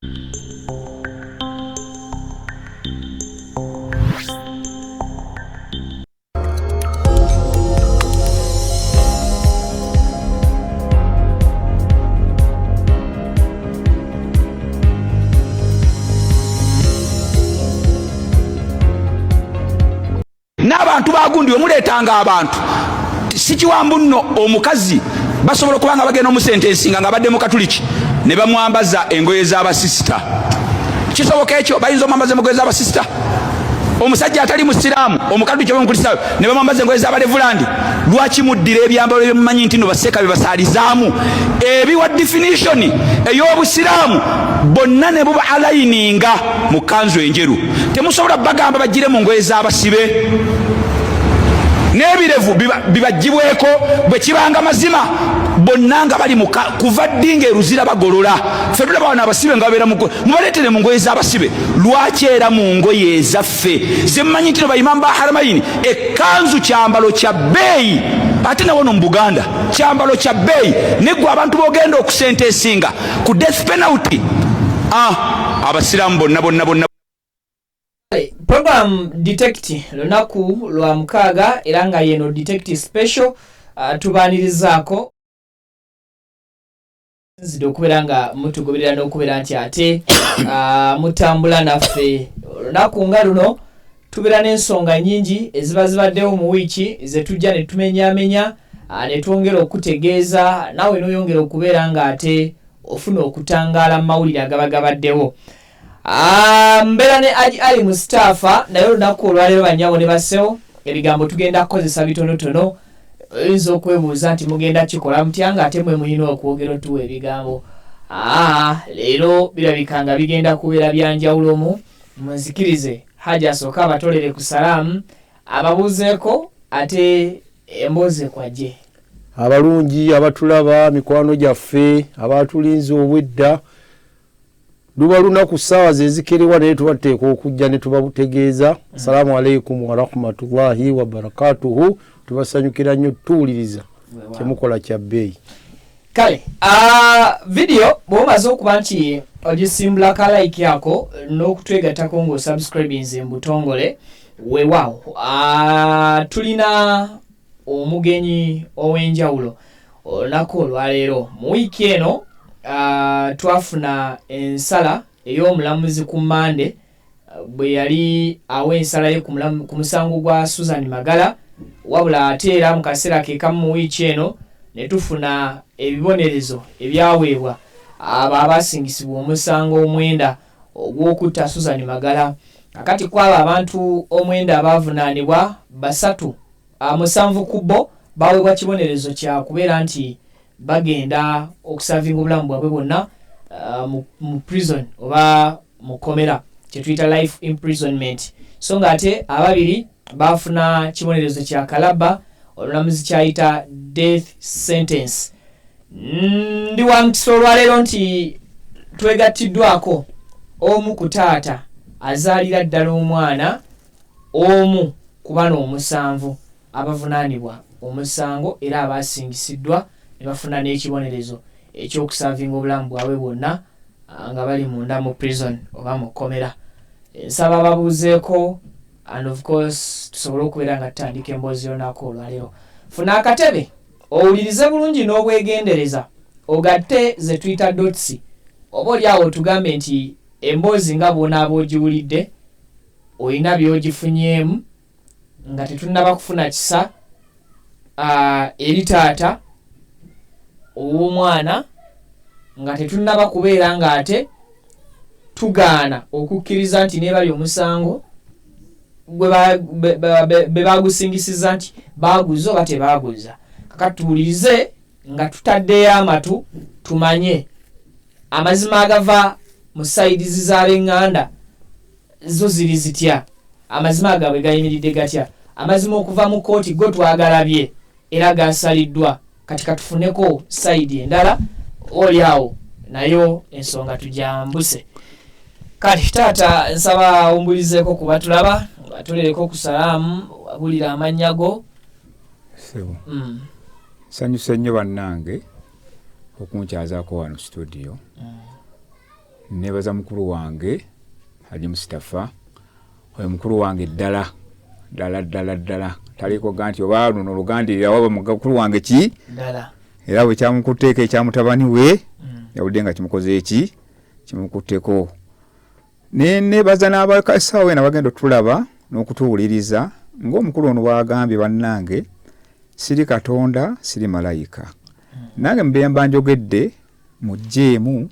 N'abantu bagundi wemuleetanga abantu sikiwambu nno omukazi basobola okuba nga bagenda omusentensinga nga abadde mukatuliki ne bamwambaza engoye z'abasisita. Kisoboka ekyo? Bayinza omwambaza engoye z'abasisita? Omusajja atali musiraamu, omukatuliki oba omukristaayo, ne bamwambaza engoye z'abalevulandi. Lwaki muddira ebyambalo byemumanyi nti no baseeka bye basaalizaamu ebiwa definition ey'obusiraamu bonna ne buba alayininga mu kanzu enjeru? Temusobola bagamba bagire mu ngoye z'abasibe n'ebirevu bibagibweko. Bwe kibanga mazima bonna nga bali kuva ddi nga eruzira bagolola, ffe tulaba wano abasibe nga babeera mubaleetere mu ngoye z'abasibe. Lwaki era mu ngoye ezaffe zemmanyi nti no bayimamu ba Haramayini? Ekkanzu kyambalo kya bbeeyi, ate nawono mu Buganda kyambalo kya bbeeyi, neggwe abantu b'ogenda okusenta esinga ku death penalty. Abasiraamu bonna bonna bonna. Program Detect, lunaku lwa mukaaga era nga yeno Detect Special. Tubaanirizaako nzidde okubeera nga mutugoberera n'okubeera nti ate mutambula naffe. Olunaku nga luno tubeera n'ensonga nnyingi eziba zibaddewo mu wiiki ze tujja ne tumenyaamenya, ne twongera okutegeeza naawe n'oyongera okubeera nga ate ofuna okutangaala mu mawulire agaba gabaddewo. Mbeera ne Aji Ali Mustapha, naye olunaku olwaleero bannyabo ne bassebo ebigambo tugenda kukozesa bitonotono. Oyinza okwebuuza nti mugenda kikola mutya nga ate mwe mulina okwogera otuwa ebigambo? Leero birabika nga bigenda kubeera byanjawulomu. Munzikirize Haji asooke abatolere ku salaamu, ababuuzeeko, ate emboozi ekwajje. Abalungi abatulaba, mikwano gyaffe abatulinze obwedda, luba lunaku ssaawa zezikerewa, naye tuba tuteeka okujja ne tubabutegeeza. Assalamu alaikum warahmatullahi wabarakatuhu. Tubasanyukira nnyo, tuwuliriza kyemukola kya bbeeyi. Kale vidiyo bw'omaze okuba nti ogisimbula ka like ako n'okutwegattako ng'osubscribinze mu butongole, weewaawo. Tulina omugenyi ow'enjawulo olunaku olwaleero. Mu wiiki eno twafuna ensala ey'omulamuzi ku Mande bwe yali awa ensala ye ku musango gwa Susan Magala, wabula ate era mu kaseera ke kamu mu wiiki eno ne tufuna ebibonerezo ebyaweebwa abo abaasingisibwa omusango omwenda ogw'okutta Susan Magala. Kakati kwabo abantu omwenda abaavunaanibwa, basatu, 7 ku bo baweebwa kibonerezo kya kubeera nti bagenda okusavinga obulamu bwabwe bwonna mu prison oba mu kkomera, kye tuyita life imprisonment, so ng'ate ababiri baafuna kibonerezo kya kalabba, omulamuzi kyayita death sentence. Ndi wa mukisa olwaleero nti twegattiddwako omu ku taata azaalira ddala omwana omu ku bano 7 abavunaanibwa omusango era abaasingisiddwa ne bafuna n'ekibonerezo eky'okusavinga obulamu bwabwe bwonna nga bali munda mu prison oba mu kkomera. Nsaba babuuzeeko and of course tusobole okubeera nga tutandika emboozi y'olunaku olwaleero. Funa akatebe owulirize bulungi n'obwegendereza, ogatte ze tuyita dots, oba oli awo otugambe nti emboozi nga bw'onaaba ogiwulidde olina by'ogifunyeemu nga tetunnaba kufuna kisa eri taata ow'omwana, nga tetunnaba kubeera ng'ate tugaana okukkiriza nti nebali omusango be bagusingisiza nti baaguza oba tebaaguza. Kakati tuwulirize nga tutaddeyo amatu tumanye amazima agava mu sayidizi z'ab'eŋŋanda zo ziri zitya, amazima gaabwe gayimiridde gatya. Amazima okuva mu kkooti go twagalabye era gasaliddwa, kati katufuneko sayidi endala oli awo nayo ensonga tujambuse. Kale taata, nsaba ombulizeeko kuba tulaba batulereko ku salaamu, wabulira amannya go. Sebo. Nsanyuse nnyo bannange okunkyazaako wano studio. Nebaza mukulu wange Haji Mustafa, oyo mukulu wange ddala ddala ddala ddala, taliiko ga nti oba luno lugandirira waba mukulu wange ki ddala. Era bwe kyamukutteko ekya mutabani we, yawulidde nga kimukoze eki, kimukutteko. Nebaza n'abakasaawo ena bagenda otulaba n'okutuwuliriza ng'omukulu ono bw'agambye, bannange siri Katonda, siri malayika, nange mbeera mba njogedde muggyeemu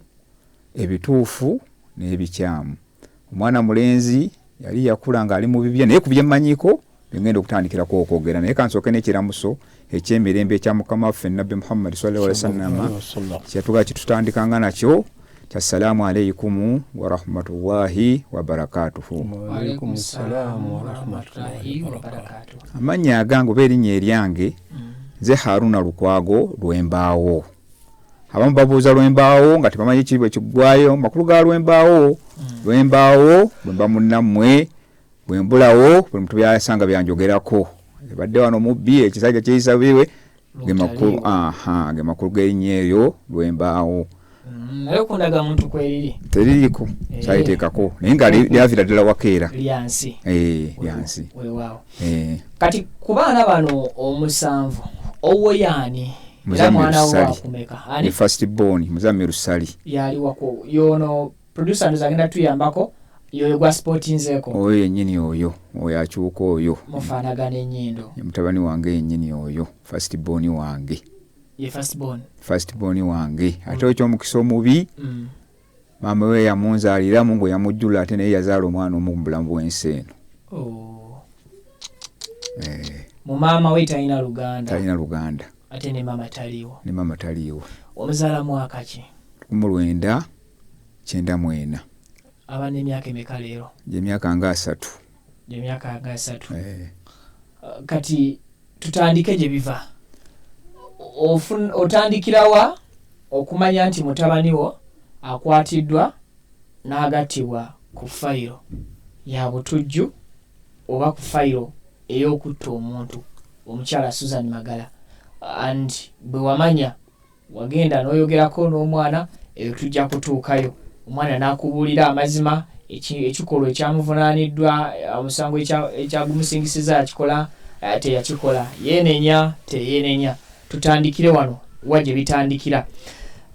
ebituufu n'ebikyamu. Omwana mulenzi yali yakula ng'ali mu bibya, naye ku byemmanyiiko bye ngenda okutandikirako okwogera, naye kansooke n'ekiramuso ekyemirembe ekya Mukama waffe Nabbi Muhammadi sallallahu alaihi wasallam, kyatugaa kitutandikanga nakyo kya salaamu alaikumu warahmatullahi wabarakatuhu. Waalaikum salaamu warahmatullahi wabarakatuh. Amannya agange oba erinnya eryange nze Haruna Lukwago Lwembaawo. Abamu babuuza Lwembaawo nga tebamanyi kiri bwe kiggwayo. Makulu ga Lwembaawo, Lwembaawo bwe mba munnammwe, bwe mbulawo buli muntu byasanga byanjogerako, ebadde wano mubbi, ekisajja kyeyisa biwe, ge makulu, aha, ge makulu g'erinnya eryo Lwembaawo. Naye ku ndagamuntu kweriri? Teririiko, kyaliteekako, naye nga lyavira ddala wakeera. Lyansi. Lyansi. Weewaawo. Kati ku baana bano omusanvu, owwo yaani? Era Muzammiru mwana wo Ssali. wakumeka? Ani? Ne first born Muzammiru Ssali. Yali wako yono producer ndoza agenda tuyambako, yoyo gwa sportinzeeko. Oyo yennyini, oyo oyo akyuka oyo. Mufaanagana ennyindo. Ye mutabani wange yennyini oyo, first born wange. Ye first born. First born wange. Ate ekyomukisa omubi, maama we yamunzaalira Mungu yamujjula, ate naye yazaala omwana omu mu bulamu bw'ensi eno. Oh. Mu maama we talina luganda? Talina luganda. Ate ne maama taliiwo? Ne maama taliiwo. Omuzaala mwaka ki? 1994. Aba n'emyaka emeka leero? Gyemyaka nga 30. Gyemyaka nga 30. Eh. Kati tutandike gye biva. Otandikirawa okumanya nti mutabani wo akwatiddwa n'agattibwa ku fayiro ya butujju oba ku fayiro ey'okutta omuntu, omukyala Susan Magala? And bwe wamanya, wagenda n'oyogerako n'omwana? Eyo tujja kutuukayo. Omwana n'akubuulira amazima, ekikolwa ekyamuvunaaniddwa, omusango ekyagumusingisizza, yakikola, teyakikola, yeenenya, teyeenenya? Tutandikire wano, wa gye bitandikira?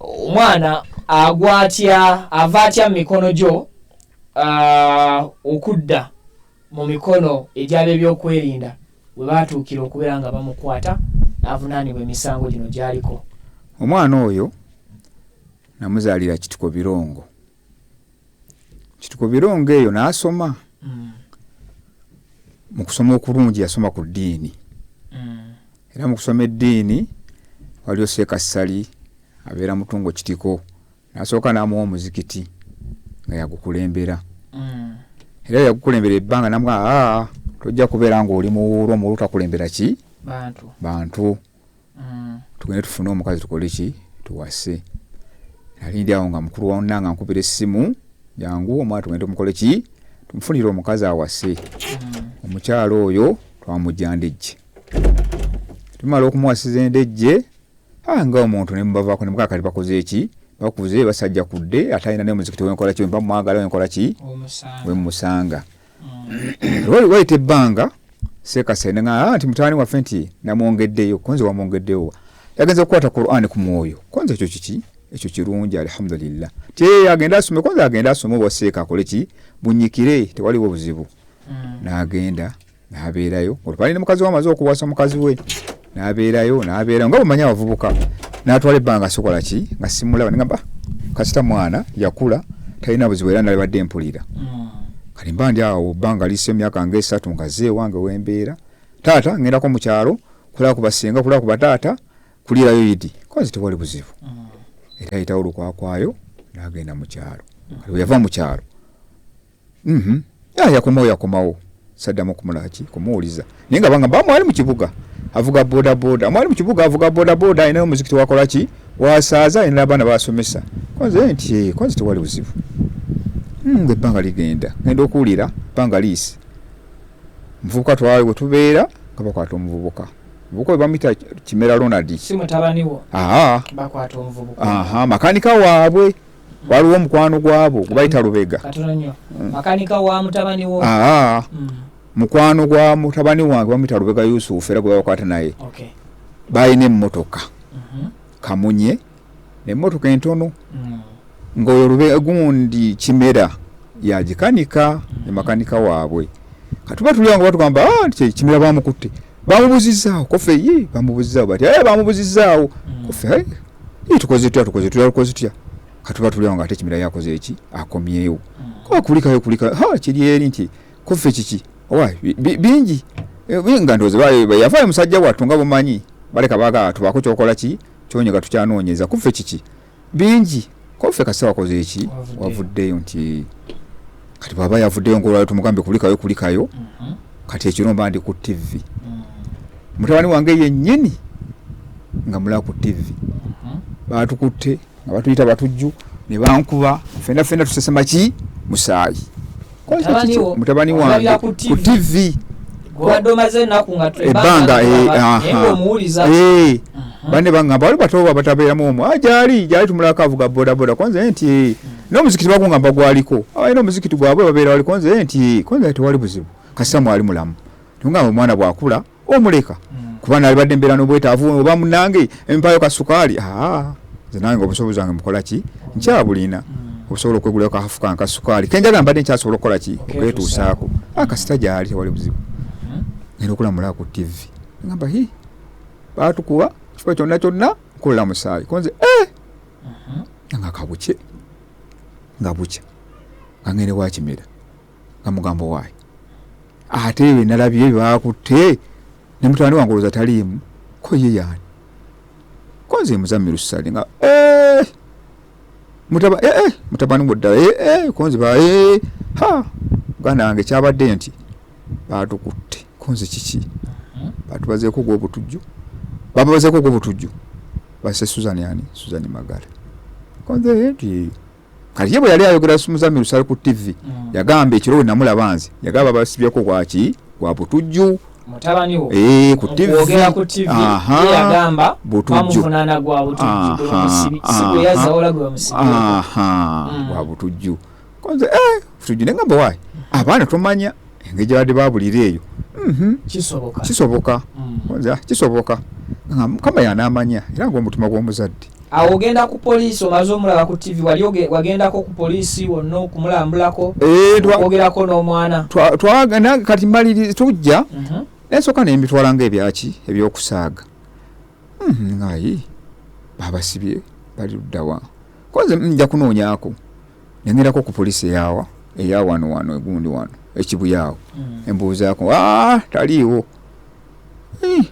Omwana agwa atya, ava atya mu mikono gyo okudda mu mikono egy'ab'ebyokwerinda we baatuukira okubeera nga bamukwata n'avunaanibwa emisango gino gy'aliko? Omwana oyo namuzaalira Kitiko Birongo. Kitiko Birongo eyo n'asoma. Mu kusoma okulungi yasoma ku ddiini. Era mu kusoma eddiini waliyo Seeka Ssali abeera Mutungo Kitiko, n'asooka n'amuwa omuzikiti nga yagukulembera. Era yagukulembera ebbanga, namugamba, aa, tojja kubeera ng'oli muwuulu, omuwuulu takulembera ki? Bantu. Bantu. Tugende tufune omukazi tukole ki, tuwase. Nali ndi awo nga mukulu wonna nga nkubira essimu, jangu omwana tugende tumukole ki, tumufunire omukazi awase. Omukyalo oyo twamujja Ndejje. Tumala okumuwasiza Endejje, nga omuntu ne mubavaako ne mugaa kati bakoze eki, bakuze, basajja kudde, ate alina n'omuzikiti wenkola ki, wemba mwagala wenkola ki, wemusanga. Wayita ebbanga, Seekasa nga nti mutabani waffe nti namwongeddeyo. Konze wamwongeddeyo wa? Yagenza okukwata Qur'an ku mwoyo. Konze ekyo kiki, ekyo kirungi, alhamdulillah. Ti agenda asome, konze agenda asome obwa seeka akole ki, bunyikire, tewaliwo buzibu. N'agenda n'abeerayo, olupali ne mukazi we amaze okuwasa mukazi we, n'abeerayo n'abeerayo nga bwemanyi abavubuka. N'atwala ebbanga sikola ki nga simulaba, negamba kasita mwana yakula talina buzibu, era nalibadde mpulira. Kati mba ndi awo bbanga liyise emyaka nga 3 nga ze ewange wembeera, taata ngendako mu kyalo kulaba ku basenga, kulaba ku bataata, kuliirayo Idi, kozi tewali buzibu. Era ayitawo olukwakwayo n'agenda mu kyalo. Kati bwe yava mu kyalo, yakomawo, yakomawo saddamu kumulaki kumuwuliza, naye nga banga bamwali mu kibuga avuga boda boda, mwali mu kibuga avuga boda boda, alina omuzikiti wakola ki, wasaaza, alina abaana basomesa. Konze nti konze tewali buzibu. Nga ebbanga ligenda, ngenda okuwulira ebbanga liisi, muvubuka twali we tubeera nga bakwata omuvubuka, omuvubuka we bamuyita Kimera Ronald. Si mutabani wo? Aa. Bakwata omuvubuka? Aha, makanika waabwe. Waliwo omukwano gwabo gubayita Lubega. Katono nnyo. Makanika wa mutabani wo. Aa, mukwano gwa mutabani wange bamuyita Lubega Yusufu, era gwe bakwata naye. Balina emmotoka kamunye nemmotoka entono, ng'oyo Lubega gundi Kimera yagikanika, ne makanika waabwe. Katuba tuli awo nga batugamba, "Ah, nti Kimera bamukutte, bamubuzizaawo." Kofe ye bamubuzizaawo bati, "Eh, bamubuzizaawo." Kofe, "Eh, ye tukoze tutya, tukoze tutya, tukoze tutya?" Katuba tuli awo nga ate Kimera yakoze eki, akomyewo. Kuba kulikayo kulikayo, ha, kiri eri nti kofe kiki owa bingi. Eh, nga ndowooza yavaayo musajja wattu nga bumanyi baleka baagala tubaako kyokola ki kyonyega tukyanoonyeza. Kufe kiki bingi, kofe kasita wakoze eki. Wavuddeyo. Wavuddeyo nti kati bw'aba yavuddeyo ngaolwali tumugambe kulikayo kulikayo. Kati ekiro mba ndi ku TV, mutabani wange yennyini nga mulaba ku TV, batukutte nga batuyita batujju ne bankuba fena fena tusesema ki musaayi. Mutabani wo, Mutabani wange olabira ku ku TV. TV. Gwobadde omaze ennaku nga ebbanga naye ng'omuwuliza. Eh, banne baŋŋamba wali bato batabeeramu omwo. Ah, gyali gyali tumulako avuga bodaboda. Konze nti n'omuzikiti bagungamba gwaliko, abalina omuzikiti gwabwe babeera wali. Konze nti konze tewali buzibu kasita mwali mulamu. Tungamba omwana bw'akula omuleka, kuba nalibadde mbeera n'obwetaavu oba munange empayo kasukaali. Aa, nze nange obusobozi bwange mukola ki nkyabulina, obusobola okwegulira kahafu kange kasukaali kenjagala, mbadde nkyasobola okukola ki okwetuusaako. Ah, kasita gyali tewali buzibu. Ngenda okulamula ku TV, ngamba hi baatukuba kifo kyonna kyonna nkolela musaayi. Konze eh! Nga kabukye nga bukya nga ngende wakimera nga mugambo waayi ate ebyo nalabye bakutte ne mutabani wange olowooza taliimu ko ye yaani. Konze Muzamiru Ssali nga eh! Mutaba eh, eh, mutabani wo ddala eh, eh, konze ba eh, ha muganda wange kyabadde nti batukutte. Konze kiki batubazeeko gw'obutujju, bababazeeko gw'obutujju basse Suzan ani Suzan Magala. Konze nti kati ye bwe yali ayogera Muzamiru Ssali ku TV, yagamba ekiro we namulaba nze yagamba basibyeko gwaki gwa butujju. Mutabani wo Eh, ku TV. okwogera ku TV, ye yagamba Butujju. bamuvunaana gwa butujju gwe bamusibi- si gwe yazzawola gwe bamusibye. Aha, gwa butujju. Konze eh, butujju nengamba waayi abaana tomanya engeri gyebadde babulira eyo. Kisoboka. Kisoboka. Konze, ah, kisoboka. Nga Mukama yanaamanya era ngaomutima gw'omuzadde. Awo ogenda ku poliisi omaze omulaba ku TV, wali wagendako ku poliisi wonna okumulambulako, Eh, okwogerako n'omwana? Kati maliri tujja nensooka nembitwala nga ebyaki ebyokusaaga. Ngayi babasibye bali luddawa? Konze nja kunoonyaako nengerako ku poliisi eyawa eya wano wano egundi wano ekibuyaawo, embuuzaako, "Ah, taliiwo." Eh,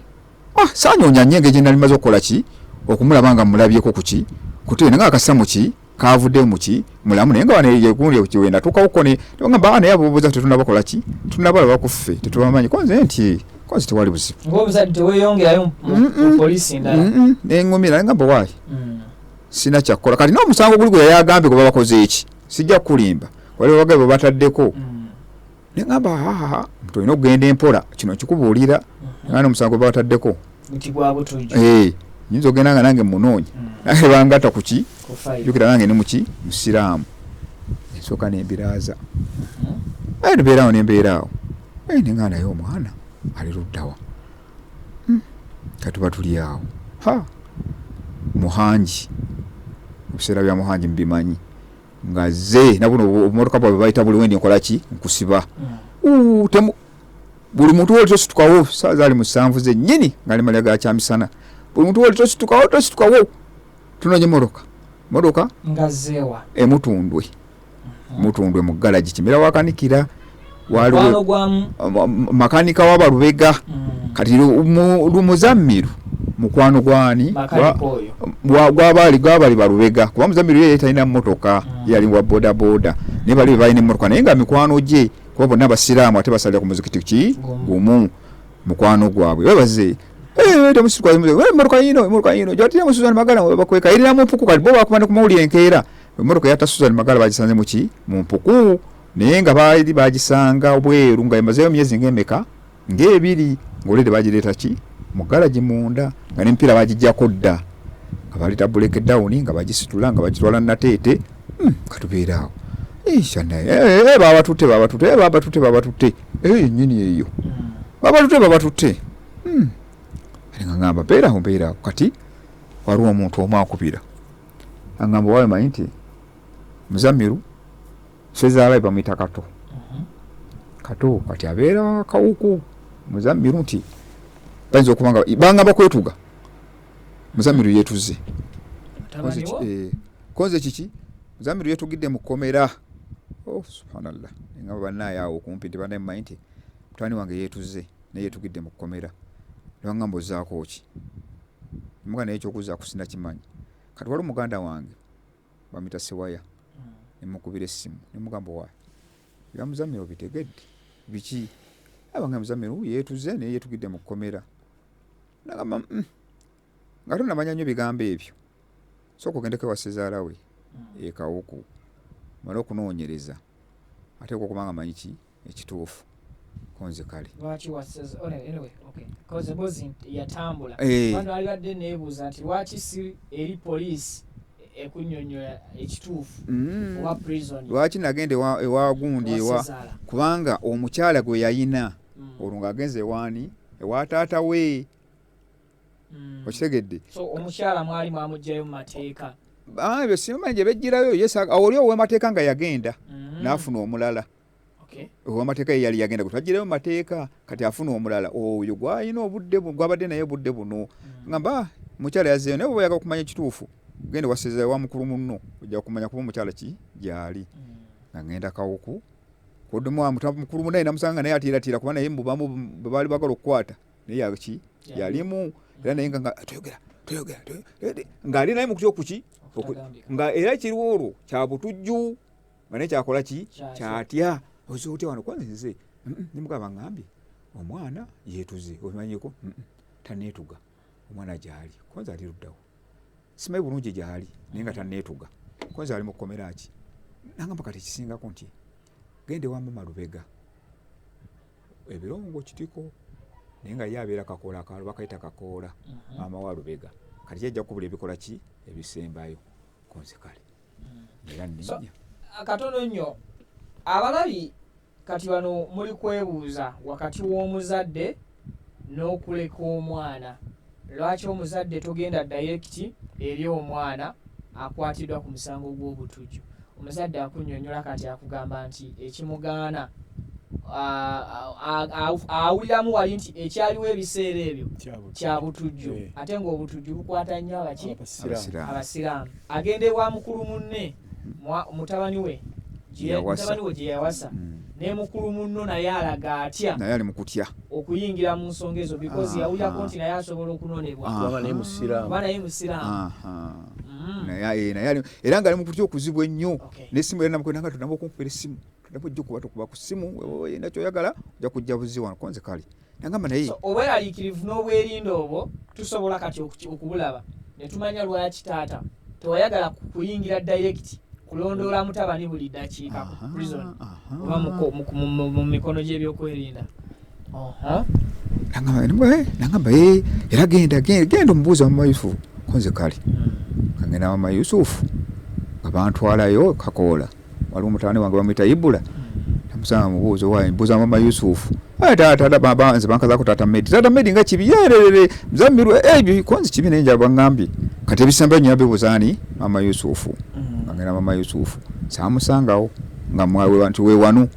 ah, saanyoonya nnyo engeri gye nali maze okukola ki okumulaba nga mulabyeko kuki kutee nga akasa muki kavudde muki mulamu, naye nga wano egundi wenda tuukawoko ne ngamba, "Ah, naye abuuza tetunabakola ki tunabalaba ku ffe tetubamanyi." Konze nti konze tewali buzibu. Ng'omuzadde teweeyongerayo mu poliisi ndala? Neŋŋumira ngamba waayi sina kyakukola. Kati n'omusango guli gwe yali agambye gwe babakoze eki, sijja kukulimba, waliwo bagabe bwe bataddeko. Neŋŋamba hahaha nti olina okugenda empola kino nkikubuulira nga n'omusango gwe babataddeko nti gwa butujju. Eh, nyinza okugenda nga nange munoonye nange bangatta kuki. Ku fayiro. Jjukira nange ni muki musiraamu, ensooka nembiraaza aye tubeeraawo nembeeraawo. Eh, nenga naye omwana ali luddawa? Katuba tuli awo, ha, Muhangi, ebiseera bya Muhangi mubimanyi nga ze nabuno obumotoka bwabwe bayita buli wendi nkola ki nkusiba. Uu, buli muntu woli tositukawo saa zaali 7 zennyini nga ali malya ga kyamisana, buli muntu woli tositukawo tositukawo tunonye motoka motoka. Nga zeewa? Emutundwe, Mutundwe mu galagi Kimera wakanikira mukwano waliwo gwamu makanika w'abalubega. Kati Lumuzammiru mukwano gwani? Makanika oyo. Gwabali balubega kuba Muzammiru ye talina mmotoka, ye yali wa bodaboda, naye bali be balina emmotoka, naye nga mikwano gye kuba bonna basiraamu ate basalira ku muzikiti ki Gumu. Gumu, mukwano gwabwe webaze emmotoka yino emmotoka yino gyatira mu Susan Magala bakweka erira mu mpuku. Kati bo bakuba ne ku mawulire enkeera emmotoka yatta Susan Magala bagisanze muki mu mpuku, naye nga baali bagisanga bweru nga emazeeyo myezi ng'emeka ng'ebiri ng'olede bagireeta ki mu galagi munda nga n'emipiira bagiggyako dda nga baleeta break down nga bagisitula nga bagitwala Nateete. Katubeere awo. Naye babatutte babatutte babatutte babatutte eyo yennyini eyo babatutte babatutte. Nga ngamba mbeerawo mbeerawo. Kati waliwo omuntu omu akubira angamba waawe manyi nti Muzamiru sezaala bamuyita Kato. Kato kati abeera Kawuku. Muzamiru nti bayinza okuba nga bangamba kwetuga. Muzamiru yeetuze. Konze kiki? Muzamiru yeetugidde mu kkomera. Oh subhanallah. Ngamba bannaaye awo okumpi nti bannaye mumanyi nti mutabani wange yeetuze naye yeetugidde mu kkomera. Ne bangamba ozzaako ki? Muganda naye ekyokuzzaako sinakimanyi. Kati waliwo muganda wange bamuyita Sewaya. Ne mukubira essimu ne mugamba owaaye ebya Muzamiru obitegedde biki? Abange Muzamiru yeetuze naye yeetugidde mu kkomera. Nagamba nga tonamanya nnyo bigambo ebyo. Sooka ogendeko ewa ssezaala we e Kawuku omale okunoonyereza ateekwa okuba nga amanyi ki ekituufu. Konze kale. Lwaki waseza? Oh, anyway, okay. Koze mbozi yatambula. Bano alibadde neebuuza nti lwaki si eri poliisi ekunnyonnyola ekituufu oba prison. Lwaki nagenda ewa gundi ewa kubanga omukyala gwe yayina olwo ng'agenze ewaani ewa taata we. Okitegedde? So omukyala mwali mwamuggyayo mu mateeka. Ebyo simanyi gye beggyirayo. Yes, oli ow'amateeka nga yagenda n'afuna omulala. Ow'amateeka ye yali yagenda gwe twaggyirayo mu mateeka kati afuna omulala oyo gw'alina obudde gw'abadde naye obudde buno. Ngamba mukyala yazzeeyo naye bw'oba oyagala okumanya ekituufu genda ewa ewa mukulu munno ojja kumanya kuba omukyala ki gy'ali. Nga ngenda Kawuku mukulu munnaye namusanga naye atiiratiira kuba naye mu bamu bwe baali baagala okukwata naye yaki yalimu era naye nga toyogera toyogera ng'ali naye mu kutya okuki nga era kiriwo olwo kya butujju nga naye kyakola ki kyatya oze otya wano kwanza nze nemugamba ngambye omwana yeetuze obimanyiiko taneetuga omwana gyali kwanza ali luddawo simanyi bulungi gyali naye nga taneetuga kwanza ali mu kkomera ki nangamba kati ekisingako nti genda ewa mama Lubega ebirongo kitiko naye nga ye abeera Kakoola akalo bakayita Kakoola maama wa Lubega kati kyajja kukubula ebikola ki ebisembayo konze kale era nninnya katono nnyo abalabi kati bano muli kwebuuza wakati w'omuzadde n'okuleka omwana. Lwaki omuzadde togenda direct eri omwana akwatiddwa ku musango gw'obutujju? Omuzadde akunnyonnyola kati akugamba nti ekimugaana awuliramu wali nti ekyaliwo ebiseera ebyo kya butujju ate ng'obutujju bukwata nnyo abaki abasiraamu. Agenda ewa mukulu munne mutabani we mutabani we gye yawasa ne mukulu munno naye alaga atya naye ali mu kutya okuyingira mu nsonga ezo because yawulirako nti naye asobola okunonebwa kuba naye musiraamu. Naye era nga ali mu kutya okuzibu ennyo n'essimu era namukwenda nga tonaba okunkubira essimu tonaba ojja okuba tokuba ku ssimu yena kyoyagala ojja kujja buzi wano konze kale nagamba naye obweraliikirivu n'obwerinda obwo tusobola kati okubulaba ne tumanya lwaki taata tewayagala kuyingira direct kulondoola mutabani buli ddakiika ku prison oba mu mikono gy'ebyokwerinda. Nagamba era genda genda omubuuza mama Yusufu konze kale ngenda mama Yusufu nga bantwalayo Kakoola waliwo mutabani wange bamuyita Ibula namusanga mubuuza owaye mbuuza mama Yusufu taata nze bankazaako taata Medi taata Medi nga kibi yererere Muzamiru ebyo konze kibi naye njala baŋŋambye kati ebisembayo nyina bibuuza ani mama Yusufu nga ngenda mama Yusufu saamusangawo nga mwawe nti weewano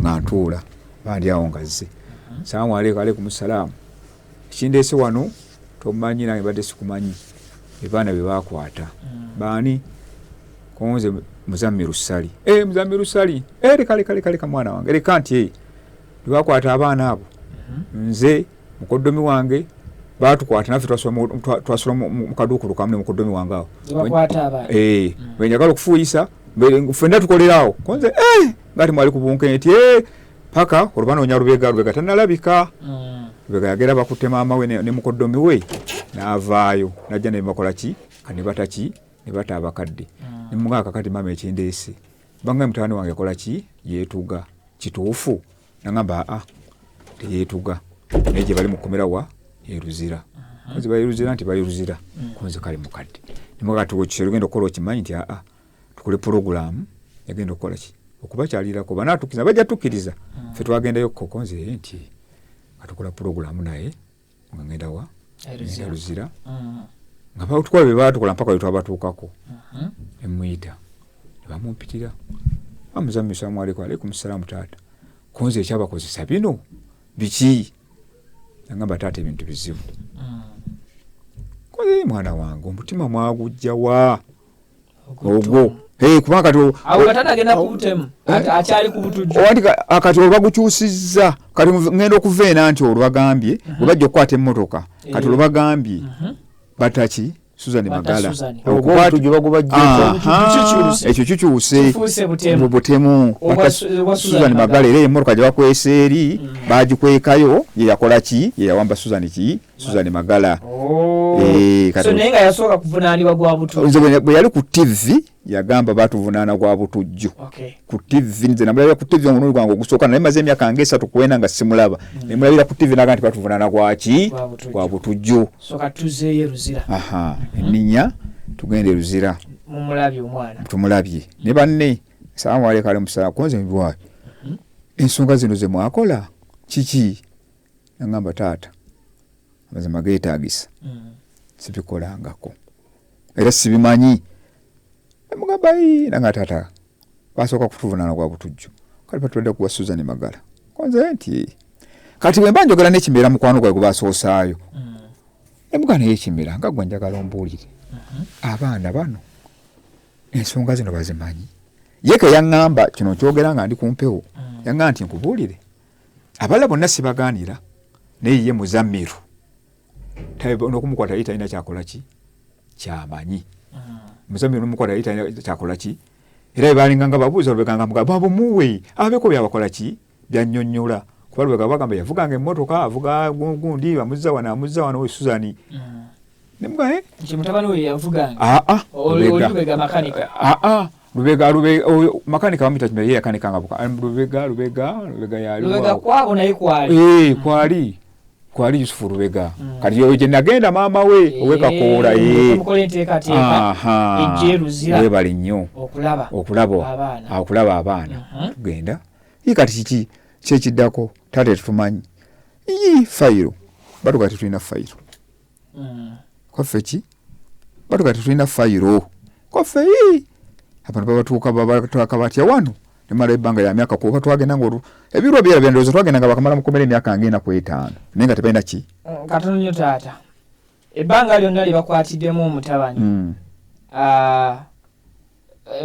nga ntuula bandi awo nga zze salaamu aleikum aleikum salaamu ekindeese wano tomanyi nange badde sikumanyi ebaana be baakwata baani konze Muzamiru Ssali Muzamiru Ssali leka leka leka leka mwana wange leka nti tebakwata abaana abo nze mukoddomi wange batukwata naffe twasula mu kaduukulu kamu ne mukoddomi wange awo bwenjagala okufuuyisa ffenna tukolera awo konze nga timwali ku bunkenke nti paka olwo banoonya Lubega Lubega tannalabika Lubega yagera bakutte maama we ne mukoddomi we n'avaayo najja ne bakola ki ne bata ki ne bata abakadde ne mugamba kakati maama ekindeese bangaye mutabani wange yakola ki yeetuga kituufu nagamba aa teyeetuga naye gye bali mukomera wa eruzira konze bali Luzira nti bali Luzira konze kale mukadde nemugamba kati olugenda okukola okimanyi nti aa Tukole pulogulaamu egenda okukola ki okubakyalirako banaatukkiriza bajja tukkiriza. Ffe twagendayo koko nze nti nga tukola pulogulaamu naye nga ngenda wa ngenda Luzira nga batukola bye baatukola mpaka lwe twabatuukako. Nemuyita ne bamumpitira bamuzammi salaamu aleikum. Aleikum salaamu taata, konze ekyabakozesa bino biki? Nagamba taata ebintu bizibu. Koze mwana wange omutima mwagujja wa ogwo? Kubanga kati kati olwo bagukyusizza kati ngenda okuva ena nti olwo bagambye bwe bajja okukwata emmotoka kati olwo bagambye bataki Susan Magala ekyo kikyuse mu butemu. Susan Magala era emmotoka gye bakwesa eri bagikwekayo ye yakola ki ye yawamba Susan ki Susan Magala. Nze bwe yali ku TV yagamba batuvunaana gwa butujju ku TV. Nze namulabira ku TV omulundi gwange ogusooka, naye maze emyaka nga 3 ku 4 nga simulaba, nemulabira ku TV naga nti batuvunaana gwaki gwa butujju. Eninya tugende Luzira tumulabye ne banne. Salaamu aleykum aleykum salaam. Konze mbwayi ensonga zino ze mwakola kiki? Nagamba taata amazima geetaagisa sibikolangako era sibimanyi. Nemugamba nanga taata basooka kutuvunaana gwa butujju kati batubadde kuwa Susan Magala. Konze nti kati bwe mba njogera n'ekimera mukwano gwawe gwe basoosaayo nemugamba naye ekimera nga gwe njagala ombuulire abaana bano ensonga zino bazimanyi. Ye ke yaŋŋamba kino nkyogera nga ndi ku mpewo, yaŋŋamba nti nkubuulire abalala bonna sibagaanira naye ye Muzammiru n'okumukwata ye talina kyakola ki kyamanyi. Muzammiru n'omukwata ye talina kyakola ki era bwe balinga nga babuuza Lubega nga mugamba babumuwe abeeko byabakola ki byannyonnyola kuba Lubega bagamba yavuganga emmotoka avuga gundi amuzza wano amuzza wano we Susan. Nemugamba nti mutabani we yavuganga. Lubega makanika. Lubega oyo makanika bamuyita Kimera ye yakanikanga Lubega Lubega Lubega yali Lubega kwabo naye kwali kwali kwali Yusufu Lubega. Kati oyo gye nagenda maama we owe Kakoola mukola enteekateeka ejje Luzira webale nnyo okulaba okulaba abaana tugenda. Kati kiki kyekiddako taata tetumanyi fayiro batuga tetulina fayiro kwaffe ki batuga tetulina fayiro kwaffe abantu babatuuka babatwaka batya wano nemala ebbanga ya myaka kuba twagenda nga ebirwa byera byandowooza twagenda nga bakamala mukomera emyaka nga 45 naye nga tebalina ki. Katono nnyo taata, ebbanga lyonna lye bakwatiddemu omutabani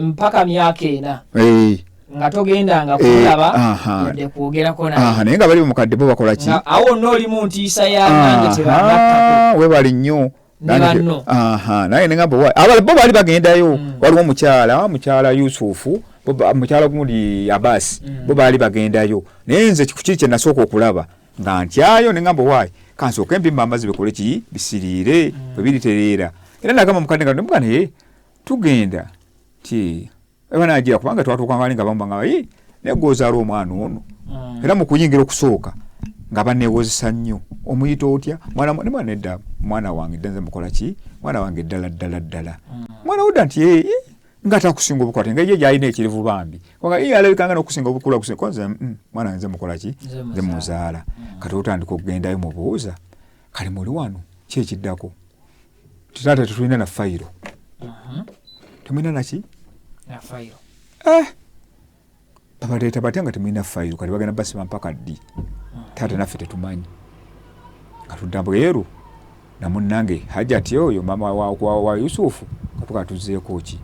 mpaka myaka 4 nga togendanga kulaba yadde kwogerako naye. Naye nga bali mukadde bo bakola ki awo nno oli mu ntiisa ya nange tebangattako. Webali nnyo naye nengamba abala bo baali bagendayo. Waliwo omukyala Yusufu mukyala gundi Abasi bo baali bagendayo naye nze kiki kye nasooka okulaba nga ntyayo nengamba waayi kansooke mpimba amazzi bikole ki bisiriire bwe biritereera. Era nagamba mukadde nga nemuga naye tugenda ti ebanagira kubanga twatuukanga ali nga bamubanga naye gwozaala omwana ono era mu kuyingira okusooka nga baneewozesa nnyo omuyita otya mwana nedda mwana wange dda nze mukola ki mwana wange ddala ddala ddala mwana wudda nti nga atakusinga obukulu ate nga ye gyalina ekirivu bambi kubanga ye alabikanga n'okusinga obukulu akusinga nze mwana nze mukola ki nze muzaala. Kati otandika okugendayo mubuuza kale muli wano ki ekiddako taata tetulina na fayiro temulina naki na fayiro babaleeta batya nga temulina fayiro kati bagenda basiba mpaka ddi taata naffe tetumanyi. Katudda bweru namunnange Hajati oyo mama wa Yusufu katuka tuzzeeko ki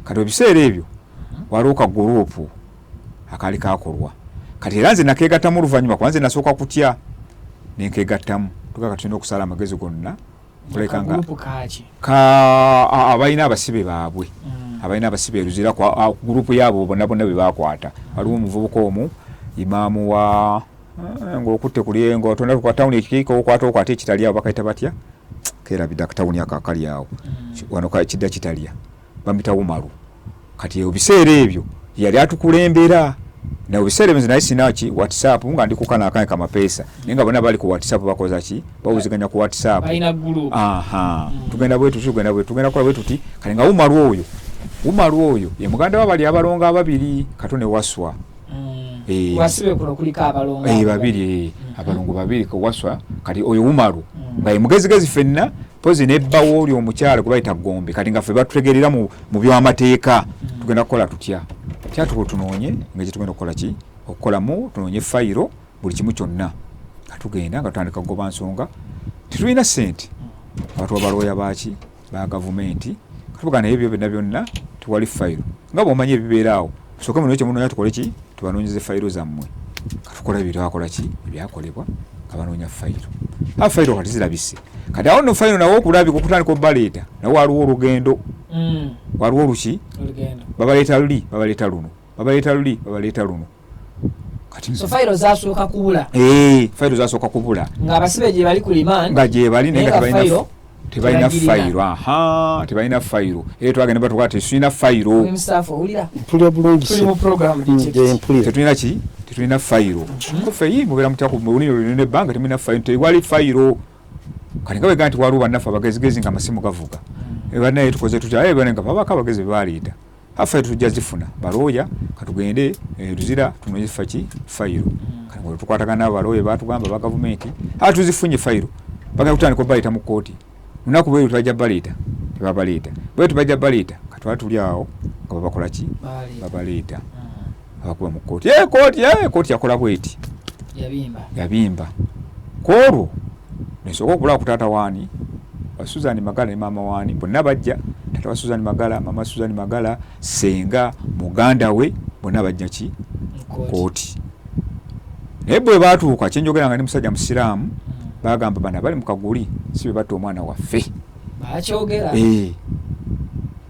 kati ebiseera ebyo waliwo ka gurupu akaali kakolwa kati era nze nakeegattamu oluvannyuma kuba nze nasooka kutya nenkeegattamu tuka kati tulina okusala amagezi gonna kuleka nga abalina abasibe baabwe abalina abasibe Luzira ku gurupu yaabo bonna bonna be bakwata. Waliwo omuvubuka omu imaamu wa ng'okutte kuli ng'otonda ku tawuni ekikiiko okwata okwata ekitalya bakaita batya kerabidde akatawuni ako akali awo wano kidda kitalya bamuyita Umaru. Kati ebiseera ebyo yali atukulembera na ebiseera ebyo nze naye sina ki WhatsApp nga ndi kukana akange kamapeesa naye nga bonna bali ku WhatsApp bakoza ki bawuziganya ku WhatsApp. Tugenda bwe tuti tugenda bwe tugenda kukola bwe tuti kale nga Umaru oyo Umaru oyo ye muganda w'abali abalongo ababiri Kato ne Waswa. Wasibe kuno kuliko abalongo babiri, abalongo babiri ko Waswa. Kati oyo Umaru nga ye mugezigezi ffenna pozi nebbawo oli omukyala gwe bayita Gombe. Kati nga ffe batutegeerera mu by'amateeka, tugenda kukola tutya? Kyatuko tunoonye nga gye tugenda okukola ki okukolamu, tunoonye fayiro buli kimu kyonna. Nga tugenda nga tutandika kugoba nsonga, tetulina ssente, abantu abalooya baaki ba gavumenti katuvuga, naye ebyo byonna byonna tewali fayiro. Nga bw'omanyi ebibeera awo, tusooke munoonye kyemunoonya, tukole ki, tubanoonyeze fayiro zammwe. Katukola ebyo twakola ki ebyakolebwa nga banoonya fayiro. A fayiro kati zirabise. Kati awo nno fayiro nawe okulabika okutandika obbaleeta, nawe waliwo olugendo, waliwo oluki babaleeta luli, babaleeta luno, babaleeta luli, babaleeta luno. Kati so fayiro zasooka kubula. Fayiro zasooka kubula ng'abasibe gye bali ku remand, nga gye bali, naye nga tebalina fayiro. Aha, tebalina fayiro. Era twagenda batugaa tetulina fayiro. Mpulira bulungi. Tetulina ki, tetulina fayiro. Ffe yi mubeera mutya ku lulimi ebbanga temulina fayiro? Tewali fayiro. Kati nga bwega nti waliwo bannaffe abagezigezi nga amasimu gavuga, bannaye tukoze tutya? Bane nga babako abagezi bebaleeta, affe tujja zifuna balooya, katugende Luzira tunoonye faki fayiro. Kati nga tukwatagana n'abalooya, batugamba ba gavumenti a tuzifunye fayiro, bagenda kutandika obaleeta mu kkooti lunaku bweru. Tebajja baleeta, tebabaleeta bwe tebajja baleeta. Katwala tuli awo nga babakola ki, babaleeta, abakuba mu kkooti. Kooti kooti yakola bweti, yabimba kwolwo. Nesooka okulaba ku taata waani wa Susan Magala ne maama waani, bonna bajja. Taata wa Susan Magala, maama Susan Magala, senga, muganda we, bonna bajja ki kooti. Naye bwe baatuuka, kyenjogera nga ndi musajja musiraamu, bagamba bano abali mu kaguli si be batta omwana waffe. Bakyogera.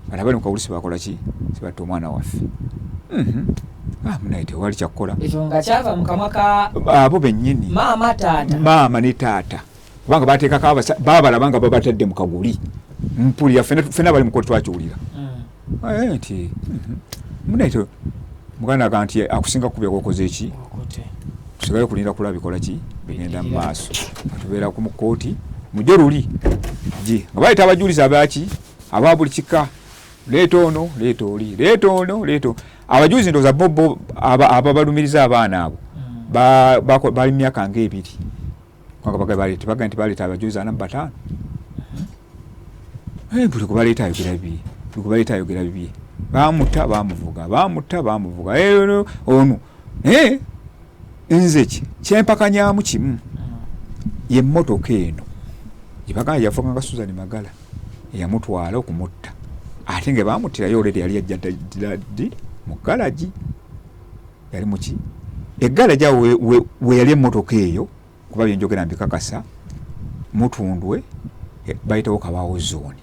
Bano abali mu kaguli si bakola ki, si batta omwana waffe. Munaye tewali kyakukola. Ekyo nga kyava mu kamwa ka abo bennyini. Maama, taata. Maama ne taata, kubanga bateekako babalaba nga babatadde mu kaguli. Mpulira ffenna bali mu kooti twakiwulira nti munaye muganda aga nti akusinga kubya gwokoze eki, tusigale kulinda kulaba bikola ki bigenda mu maaso. Atubeera ku mu kooti mujjo luli gi nga baleeta abajulizi abaki aba buli kika, leeta ono, leeta oli, leeta ono, leeta abajulizi. Ndowooza bo ababalumiriza abaana abo bali mu myaka nga 2, kubanga tebaga nti baleeta abajulizi 45. Buli kubaleeta ayogera bibye, buli kubaleeta ayogera bibye. Bamutta, bamuvuga, bamutta, bamuvuga ono. Naye nze ki kyempakanyaamu kimu, yemmotoka eno gyebagamba yavuganga Susan Magala eyamutwala okumutta, ate nga bamuttirayo oledi yali yajja ddi mu galagi, yali muki eggalagi awo we yali emmotoka eyo. Kuba byenjogera mbikakasa, Mutundwe bayitawo Kabaawo Zone,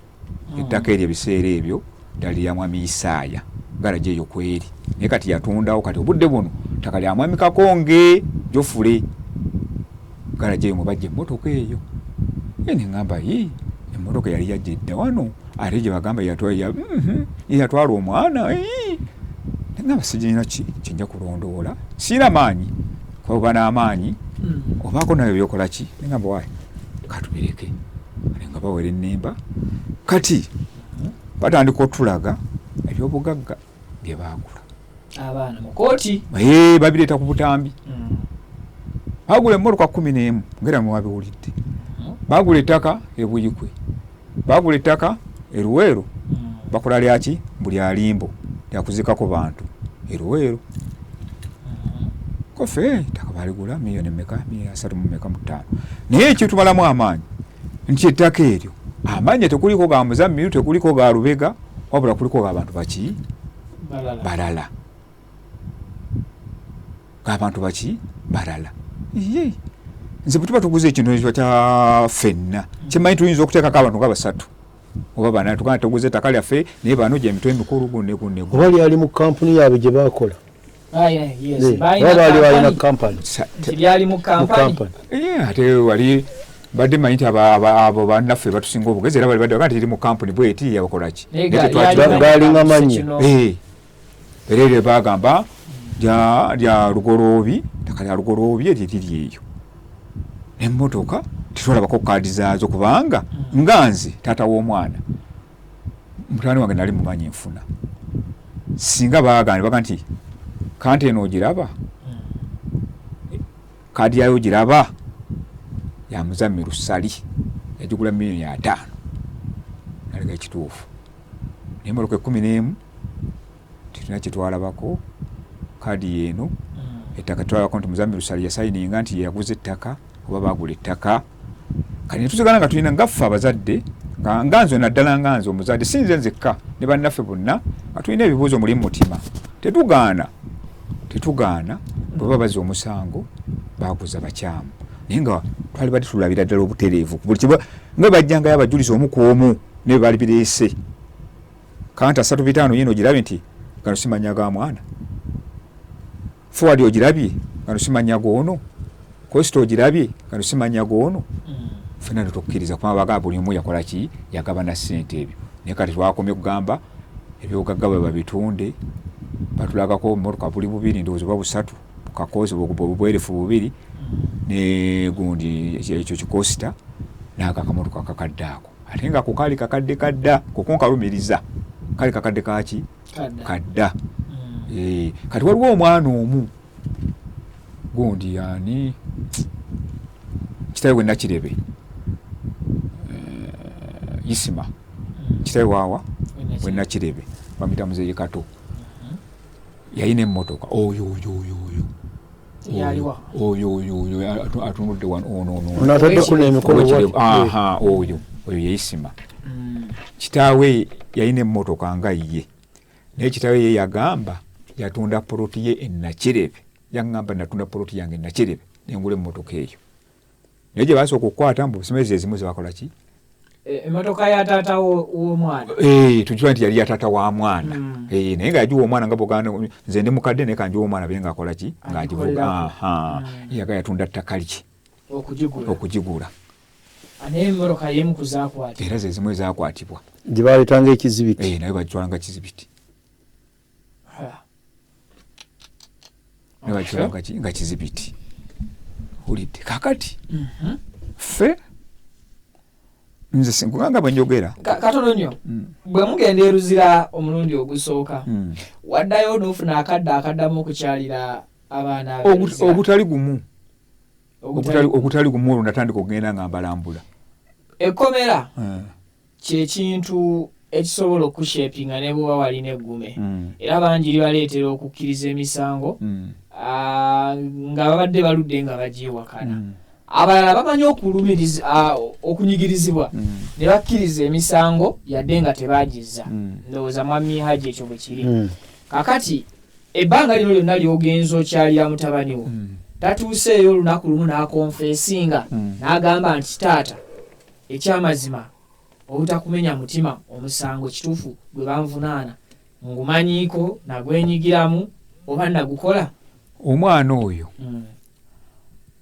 ettaka eryo ebiseera ebyo ddala lya Mwami Isaaya, galagi eyo kweri, naye kati yatundawo. Kati obudde buno ttaka lya Mwami Kakonge Jofule. Galagi eyo mwebajja emmotoka eyo, neŋŋamba yi emmotoka yali yajja edda wano, ate gye bagamba yatwala omwana. Neŋŋamba sigirina ki kyenja kulondoola, siina maanyi, kuba oba n'amaanyi obaako nayo byokola ki. Neŋŋamba waayi katubireke nga bawera ennemba. Kati batandika otulaga ebyobugagga bye baagula. Abaana mu kooti. Babireeta ku butambi. Bagula emmotoka 11, ngera mwewabiwulidde, bagula ettaka e Buyikwe, bagula ettaka e Luweero, bakola lyaki buli alimbo lyakuzikako bantu e Luweero. Kofe ettaka baligula miliyoni meka, 335 meka. Naye ekitumalamu amaanyi nti ettaka eryo amannya tekuliko ga Muzammiru, tekuliko ga Lubega, wabula kuliko g'abantu baki balala, g'abantu baki balala. Ye nze bwe tuba tuguze ekintu ekiba kya ffenna, kyemmanyi tuyinza okuteekako abantu nga basatu oba bana, tugamba tuguze ettaka lyaffe, naye bano gyemitwe emikulu gunne gunne. Oba lyali mu kampuni yaabwe gye bakola. Oba baali balina kampani. Lyali mu kampani. Ate wali badde manyi nti abo bannaffe batusinga obugezi, era bali badde baga nti eri mu kampuni bweti yabakolaki. Galinga mannya. Era eryo bagamba lya Lugoloobi, ttaka lya Lugoloobi eryo eriri eyo. Emmotoka tetwalabako kaadi zaazo, kubanga nga nze taata w'omwana, mutabani wange nali mumanyi nfuna. Singa baagaana baga nti kanta eno ogiraba, kaadi yayo ogiraba, ya Muzamiru Ssali, yagigula 5,000,000, naleka ekituufu. Naye emmotoka 11 tetulina kyetwalabako, kaadi yeeno, ettaka twalabako nti Muzamiru Ssali yasayininga nti yeyaguza ettaka oba baagula ettaka. Kati netusigala nga tulina nga ffe abazadde, nga nze naddala nga nze omuzadde, si nze nzekka ne bannaffe bonna, nga tulina ebibuuzo muli mu mutima. Tetugaana, tetugaana bwe baba bazza omusango baaguza bakyamu, naye nga twali badde tulabira ddala obutereevu buli kiba nga bajjangayo abajulizi omu ku omu ne baali bireese kanta 3 5 yino ogirabye nti gano si mannya ga mwana, Forward ogirabye gano si mannya g'ono, Coaster ogirabye gano si mannya g'ono. Ffenna tetukkiriza kubanga bagamba buli omu yakola ki, yagabana ssente ebyo. Naye kati twakomye kugamba ebyobugagga bwe babitunde, batulagako emmotoka buli bubiri ndowooza oba busatu, kakoozi obwerefu bubiri ne gundi ekyo kiCoaster n'ako akamotoka kakadde ako, ate nga ko kaali kakadde kadda, koko nkalumiriza kaali kakadde kaki kadda. Kati waliwo omwana omu gundi ani kitawe we Nakirebe, Isima kitawe waawa we Nakirebe, bamuyita Muzeeyi Kato, yalina emmotoka oyo oyo oyo oyo oyo oyo oyo atunudde wano ono ono ataddeko n'emikono. Aha, oyo oyo yeisima kitaawe yalina emmotoka nga ye, naye kitaawe ye yagamba yatunda poloti ye e Nakirebe. Yaŋŋamba natunda poloti yange e Nakirebe nengula emmotoka eyo, naye gye basooka okukwata mbu simezi ezimu zebakola ki. Emmotoka ya taata w'omwana. Tukiwa nti yali ya taata wa mwana, naye nga yagiwa omwana nga bwoganda nze ndi mukadde naye kanjiwa omwana bye ngaakola ki, ng'agivuga. Yaga yatunda ttaka lye okugigula. Naye emmotoka yemu ku zakwatibwa. Era ze zimu ezakwatibwa. Gye baleetanga ekizibiti. Naye bagitwala nga kizibiti, naye bagitwala nga kizibiti. Hulidde kakati ffe nze kubanga bwe njogera katono nnyo, bwe mugenda eruzira omulundi ogusooka, waddayo n'ofuna akadde akaddamu okukyalira abaana? Ogutali gumu, ogutali gumu. Olwo natandika okugenda nga mbalambula. Ekkomera kyekintu ekisobola okushapinga ne bwoba walina eggume, era bangi libaleetera okukkiriza emisango nga babadde baludde nga bagyewakana. Abalala bamanyi okunyigirizibwa ne bakkiriza emisango yadde nga tebagizza. Ndowooza mwami Haji ekyo bwe kiri. Kakati ebbanga lino lyonna lyogenza okyalira mutabani wo, tatuuseeyo olunaku lumu n'aconfessinga n'agamba nti, "Taata, ekyamazima obutakumenya mutima, omusango kituufu gwe banvunaana ngumanyiiko, nagwenyigiramu oba nagukola"? Omwana oyo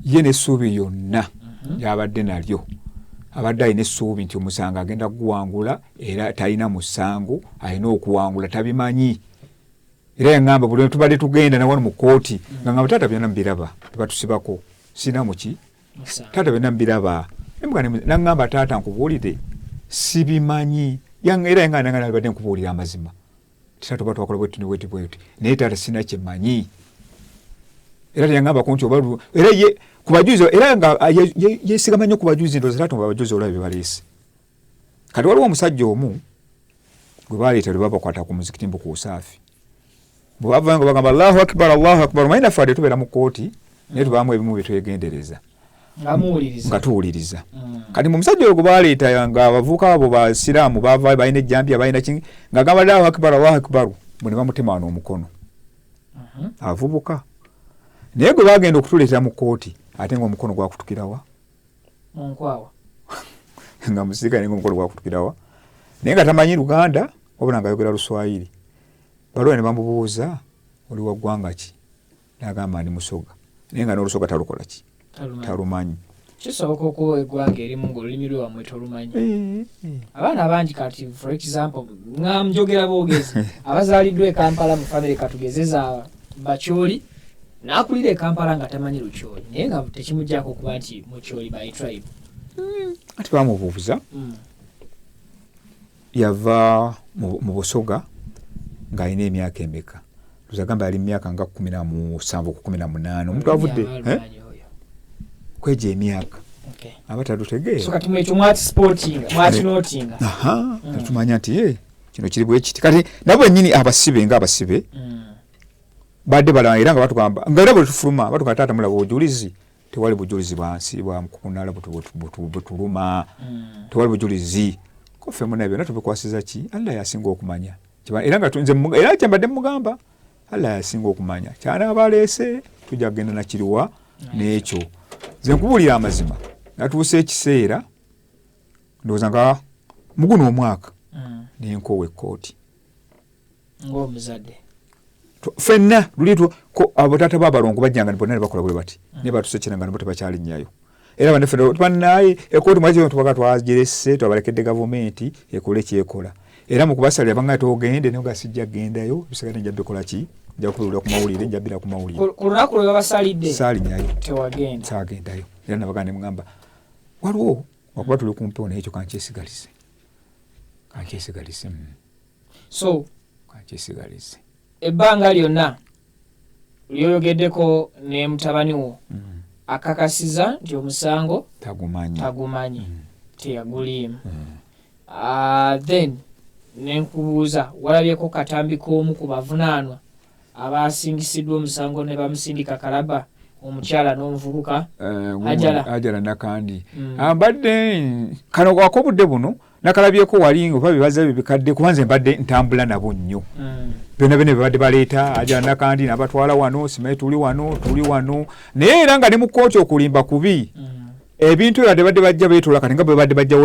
ye n'essuubi lyonna lyabadde nalyo, abadde alina essuubi nti omusango agenda kuguwangula, era talina musango, alina okuwangula, tabimanyi. Era yaŋŋamba buli tubadde tugenda nawano mu kooti nga ŋŋamba, "Taata, byonna mubiraba, tebatusibako, sina muki, taata, byonna mubiraba." Naŋŋamba, "Taata, nkubuulire, sibimanyi." Era yaŋŋamba nanga nalibadde nkubuulira amazima, taata, oba twakola bwetu bweti bweti, naye taata sina kyemmanyi. Era teyaŋŋambako nti oba era ye ku bajulizi, era nga yesigama nnyo ku bajulizi. Ndowooza taata abajulizi olaba bye baleese. Kati waliwo omusajja omu gwe baleeta lwe babakwata ku muzikiti mbu ku Usaafi, bwe bavayo nga bagamba Allahu Akbar, Allahu Akbar. Manyi naffe wadde tubeera mu kkooti naye tubaamu ebimu bye twegendereza nga tuwuliriza. Kati mu musajja oyo gwe baleeta nga abavubuka abo basiraamu bavaayo balina ejjambiya, balina ki, ng'agamba Allahu Akbar, Allahu Akbar, bwe ne bamutema wano omukono abavubuka. Naye gwe bagenda okutuleetera mu kkooti ate ng'omukono gwakutukirawa nga musirikale, nga omukono gwakutukirawa, naye nga tamanyi Luganda wabula nga ayogera Luswayiri. Balooya ne bamubuuza, "Oli wa ggwanga ki?" N'agamba, "Ndi Musoga," naye nga n'Olusoga talukola ki, talumanyi. Kisoboka okuba eggwanga erimu ngaolulimi lwe wammwe tolumanyi. Abaana bangi kati, for example, nga njogera boogezi abazaaliddwa e Kampala mu famire katugezeza Bakyoli, n'akulira e Kampala nga tamanyi Lukyoli, naye nga tekimugyako okuba nti Mukyoli by tribe. Ati bamubuuza, yava mu Busoga. Ng'alina emyaka emeka? Tuzagamba yali myaka nga 17 ku 18, omuntu avudde kwejo emyaka aba talutegeera. So kati mwekyo mwakisupportinga, mwakinotinga. Aha, tumanya nti kino kiri bwe kiti. Kati nabo bennyini abasibe nga abasibe badde balaba era nga batugamba, nga era bwe tufuluma batugamba, taata mulaba obujulizi, tewali bujulizi bwansi bwa mukukunala butuluma, tewali bujulizi. Ko ffe muna byonna tubikwasiza ki? Allah yasinga okumanya. Era nga nze era kyembadde mugamba, Allah yasinga okumanya kyanaaba aleese, tujja kugenda nakiriwa n'ekyo. Nze nkubuulira amazima, natuuse ekiseera ndowooza nga muguno omwaka nenkoowa ekkooti ng'omuzadde. Ffenna luli abo taata b'abalongo bajjanga bonna ne bakola bwe bati, naye batuuse ekiseera nga nabo tebakyalinyayo. Era bannaffe bannaye ekkooti mwaki tubaga twagirese, twabalekedde gavumenti ekole kyekola. Era mu kubasalira bangaye togende, naye nga sijja kugendayo, bisigadde nja bikola ki? Nja kubiwulira ku mawulire, nja bbira ku mawulire. Ku lunaku lwe babasalidde saalinyayo. Tewagenda. Saagendayo. Era nabagamba ne mugamba waliwo okuba tuli ku mpewo, naye ekyo kankyesigalize. Kankyesigalize. So Kankyesigalize. Ebbanga lyonna lyoyogeddeko ne mutabani wo akakasiza nti omusango tagumanyi. Tagumanyi, teyaguliimu. Then nenkubuuza, walabyeko katambi k'omu ku bavunaanwa abasingisiddwa omusango ne bamusindika Kalaba, omukyala n'omuvubuka Hajara? Hajara Nakandi. Mbadde kano ak'obudde buno nakalabyeko wali nga oba bibaza bibikadde, kuba nze mbadde ntambula nabo nnyo. Byonna byonna bye badde baleeta Hajara Nakandi n'abatwala wano, simanyi tuli wano, tuli wano, naye era nga ne mu kkooti okulimba kubi. Ebintu ebyo badde bajja beetoola, kati nga bwe badde bajja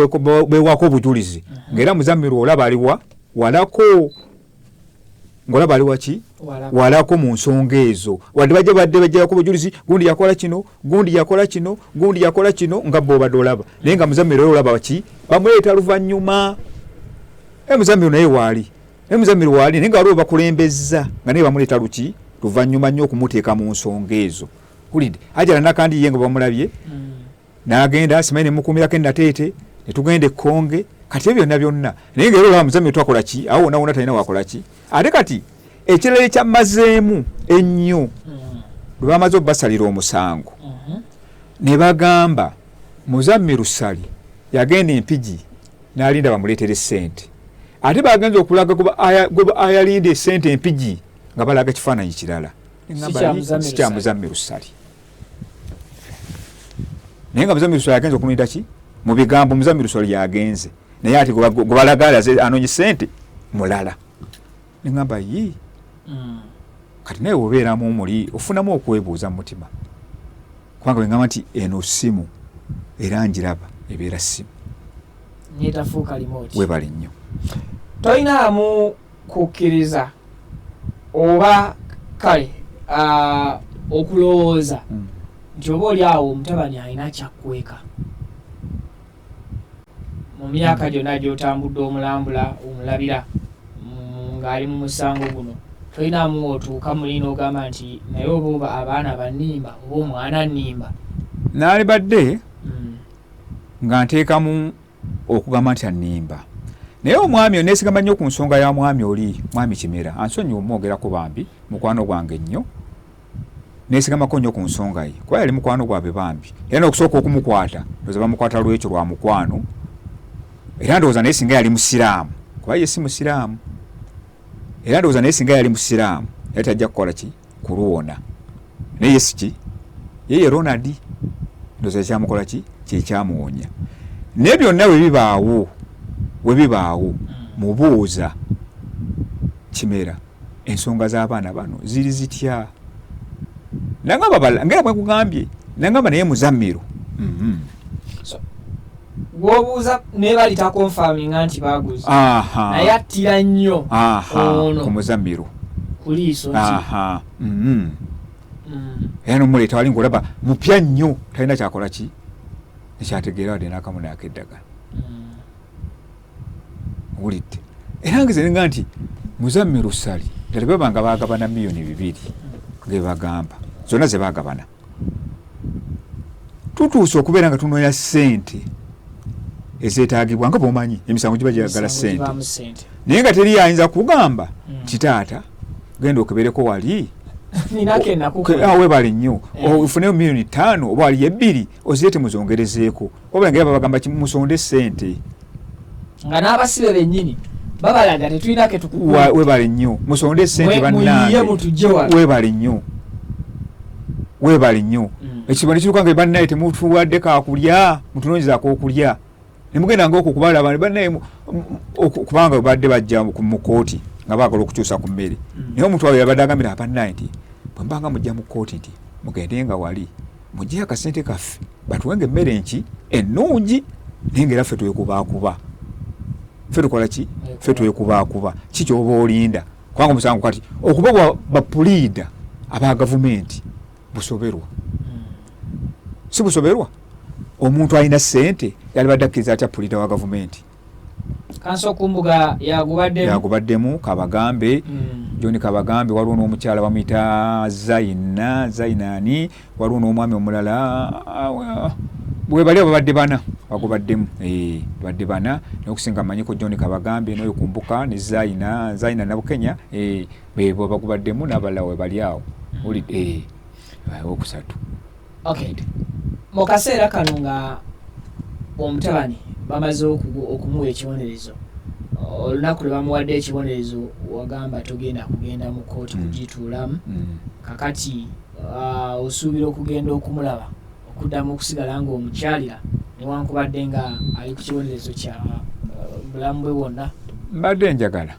beewaako obujulizi, ng'era Muzammiru olaba aliwa walako, ng'olaba ali waki walako mu nsonga ezo. Wadde bajja badde bajjako obujulizi, gundi yakola kino, gundi yakola kino, gundi yakola kino, nga bo obadde olaba, naye nga Muzammiru era olaba ki bamuleeta luvannyuma. Muzammiru naye waali, naye Muzammiru waali, naye nga waliwo bakulembezza nga naye bamuleeta luki luvannyuma nnyo okumuteeka mu nsonga ezo. Kulidde Hajara Nakandi ye nga bamulabye n'agenda, simanyi ne mukuumirako enateete ne tugenda ekkonge. Kati ebyo byonna byonna, naye nga era olaba Muzammiru twakola ki awo wonna wonna talina wakola ki. Ate kati ekirala ekyammazeemu ennyo, lwe bamaze obbasalira omusango ne bagamba Muzammiru Ssali yagenda Empigi n'alinda bamuleetere ssente, ate bagenza okulaga gwe ayalinda essente Empigi nga balaga kifaananyi kirala. Si kya Muzammiru Ssali, naye nga Muzammiru Ssali agenza okumulinda ki mu bigambo Muzammiru Ssali yagenze, naye ate gwe balaga anoonye ssente mulala. Neŋŋamba yi kati naye obeeramu muli ofunamu okwebuuza mu mutima, kubanga bwe ŋŋamba nti eno ssimu era ngiraba ebeera ssimu netafuuka remote. Weebale nnyo. Tolinaamu kukkiriza oba kale okulowooza nti oba oli awo omutabani alina kyakkweka mu myaka gyonna gy'otambudde omulambula omulabira ng'ali mu musango guno? Tolinaamu otuuka muli n'ogamba nti naye oba abaana bannimba oba omwana nnimba? Naalibadde nga nteekamu okugamba nti annimba, naye omwami neesigama nnyo ku nsonga ya mwami oli, mwami Kimera, ansonyiwa omwogerako bambi, mukwano gwange nnyo. Neesigamako nnyo ku nsonga ye kuba yali mukwano gwabwe bambi, era n'okusooka okumukwata ndowooza bamukwata lwekyo lwa mukwano. Era ndowooza naye singa yali musiraamu, kuba ye si musiraamu, era ndowooza naye singa yali musiraamu yali tajja kukola ki kuluwona, naye ye siki ye Ronald, ndowooza kyamukola ki kyekyamuwonya. Naye byonna webibaawo, webibaawo mubuuza Kimera, ensonga z'abaana bano ziri zitya? Nangamba bala ngera bwe nkugambye, nangamba naye Muzammiru. Gwobuuza nebali takonfaminga nti baguze, naye attira nnyo ono ku Muzammiru ku liiso nti Era nomuleeta wali ng'olaba mupya nnyo, talina kyakola ki nekyategeera wadde n'akamu n'akeddagala. Owulidde? Era ngize nga nti Muzammiru Ssali nga tebabanga baagabana 2 million ngebagamba zonna ze baagabana, tutuuse okubeera nga tunooya ssente. ezeetagibwa nga bwomanyi emisango giba gyagala sente naye nga teri ayinza kugamba nti taata genda okebereko wali webale nnyo ofuneyo 5,000,000 oba waliyo 2 ozireete muzongerezeeko wabula nga era babagamba musonde sente nga n'abasibe bennyini babalaga tetulina ke tukuwa webale nnyo musonde sente bannange webale nnyo webale nnyo ekizibu ne kituuka nga bannaye temutuwadde kakulya mutunoonyezaako okulya ne mugenda nga okwo kubalaba bannaye kubanga badde bajja mu kkooti nga baagala okukyusa ku mmere naye omuntu waabwe yabadde agambira abannaye nti bwe mbanga mujja mu kkooti nti mugende nga wali mugye akasente kaffe batuwenga emmere nki ennungi naye nga era ffe twekubaakuba ffe tukola ki ffe twekubaakuba ki kyoba olinda kubanga omusango kati okuba bapuliida aba gavumenti busoberwa si busoberwa omuntu alina ssente yalibadde akkiriza atya puliida wa gavumenti Kanso Kumbuga yagubaddemu Kabagambe John Kabagambe waliwo n'omukyala bamuyita Zaina Zainani waliwo n'omwami omulala bwe bali babadde bana bagubaddemu badde bana naye okusinga manyiko John Kabagambe n'oyo Kumbuka ne Zaina Zaina Nabukenya bebo bagubaddemu n'abalala we bali awo owulidde okusatu. Okay. Mu kaseera kano nga omutabani bamaze okumuwa ekibonerezo olunaku lwe bamuwadde ekibonerezo wagamba togenda kugenda mu kkooti kugituulamu kakati osuubira okugenda okumulaba okuddamu okusigala ng'omukyalira newankubadde nga ali ku kibonerezo kya bulamu bwe bwonna. Mbadde njagala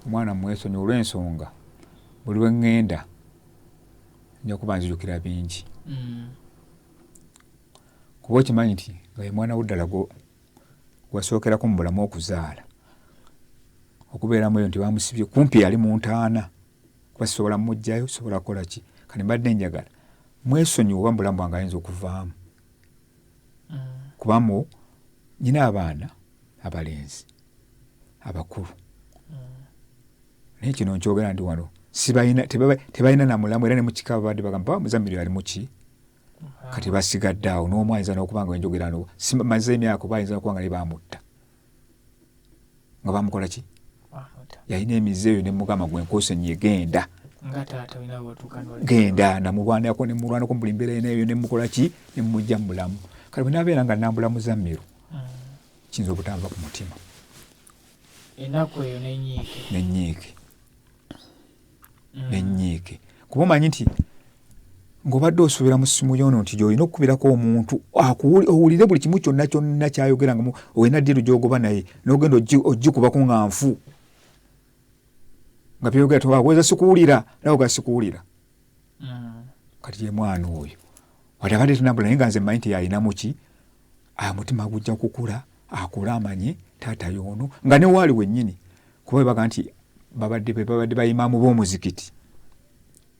omwana mwesonyi olw'ensonga buli lwe ŋŋenda nja kuba nzijukira bingi kuba okimanyi nti nga ye mwana wo ddala gwasookerako mu bulamu okuzaala okubeeramu eyo nti bamusibye kumpi yali mu ntaana kuba sisobola mmuggyayo sisobola kukola ki kati mbadde njagala mwesonyiwe oba mu bulamu bwange ayinza okuvaamu kubamu nyina abaana abalenzi abakulu naye kino nkyogera nti wano sibalina tebalina na mulamu era ne mu kika babadde bagamba Muzamiru ali muki kati basigadde awo n'omu ayinza n'okuba nga wenjogera no maze emyaka oba ayinza n'okuba nga naye bamutta nga bamukola ki yalina emize eyo ne mugamba gwe nkosenyi genda genda namulwanirako ne mulwanako mu buli mbeera yena eyo ne mukola ki ne mumujja mu bulamu kati bwe nabeera nga nambula Muzamiru kiyinza obutanva ku mutima ennaku eyo nenyiike nenyiike nenyiike kuba omanyi nti ng'obadde osuubira mu ssimu yono nti gy'olina okukubirako omuntu owulire buli kimu kyonna kyonna kyayogera nga olina ddiiru gy'ogoba naye n'ogenda ogikubako nga nfu nga byogera towaweza sikuwulira nawe ga sikuwulira kati ye mwana oyo wadde abadde tanambula naye nga nze mmanyi nti yalina muki omutima gujja kukula akule amanye taata y'ono nga ne waali wennyini kuba bebaga nti babadde babadde bayimaamu b'omuzikiti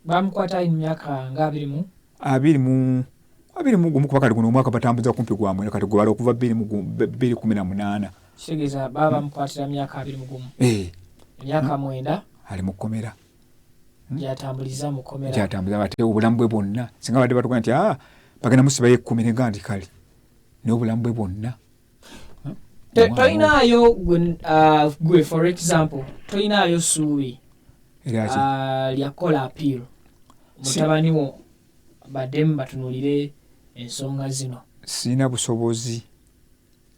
bamukwata mu myaka nga 21 kuba kati guno omwaka batambuza kumpi gwa mwenda kati gubala okuva 2018 kitegeeza baba bamukwatira myaka 21 emyaka 9 ali mu kkomera gyatambuliza mu kkomera gyatambuliza ate obulamu bwe bwonna singa badde batugaa nti bagenda musibayo 10 nenga nti kale naye obulamu bwe bwonna tolinaayo gwe for example tolinaayo ssuubi lyakukola appeal mutabani wo baddemu batunulire ensonga zino sirina busobozi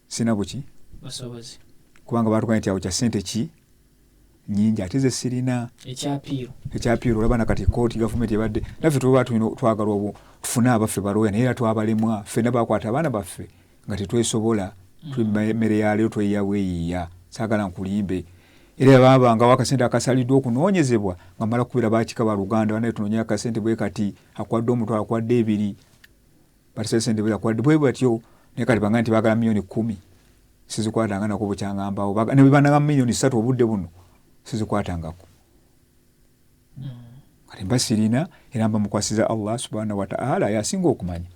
sirina buki busobozi kubanga batugaa nti awo kya ssente ki nyingi ate ze sirina ekya appeal olaba nakati kooti gavumenti ebadde naffe tuba twagala obwo tufune abaffe balooya naye era twabalemwa ffenna bakwata abaana baffe nga tetwesobola emmere ya leero tweyiya bweyiiya saagala nkulimbe era babangawo akasente akasaliddwa okunoonyezebwa nga mala kukubira bakika baluganda banaye tunoonye akasente bwe kati akwadde omutwalo akwadde 2 batisa sente bwe akwadde bwe batyo naye kati banga nti baagala 10,000,000 sizikwatanga nako bukyangambawo ne bwe 3,000,000 obudde buno sizikwatangako kati mba sirina era mba mukwasiza Allah subhanahu wa ta'ala yasinga okumanya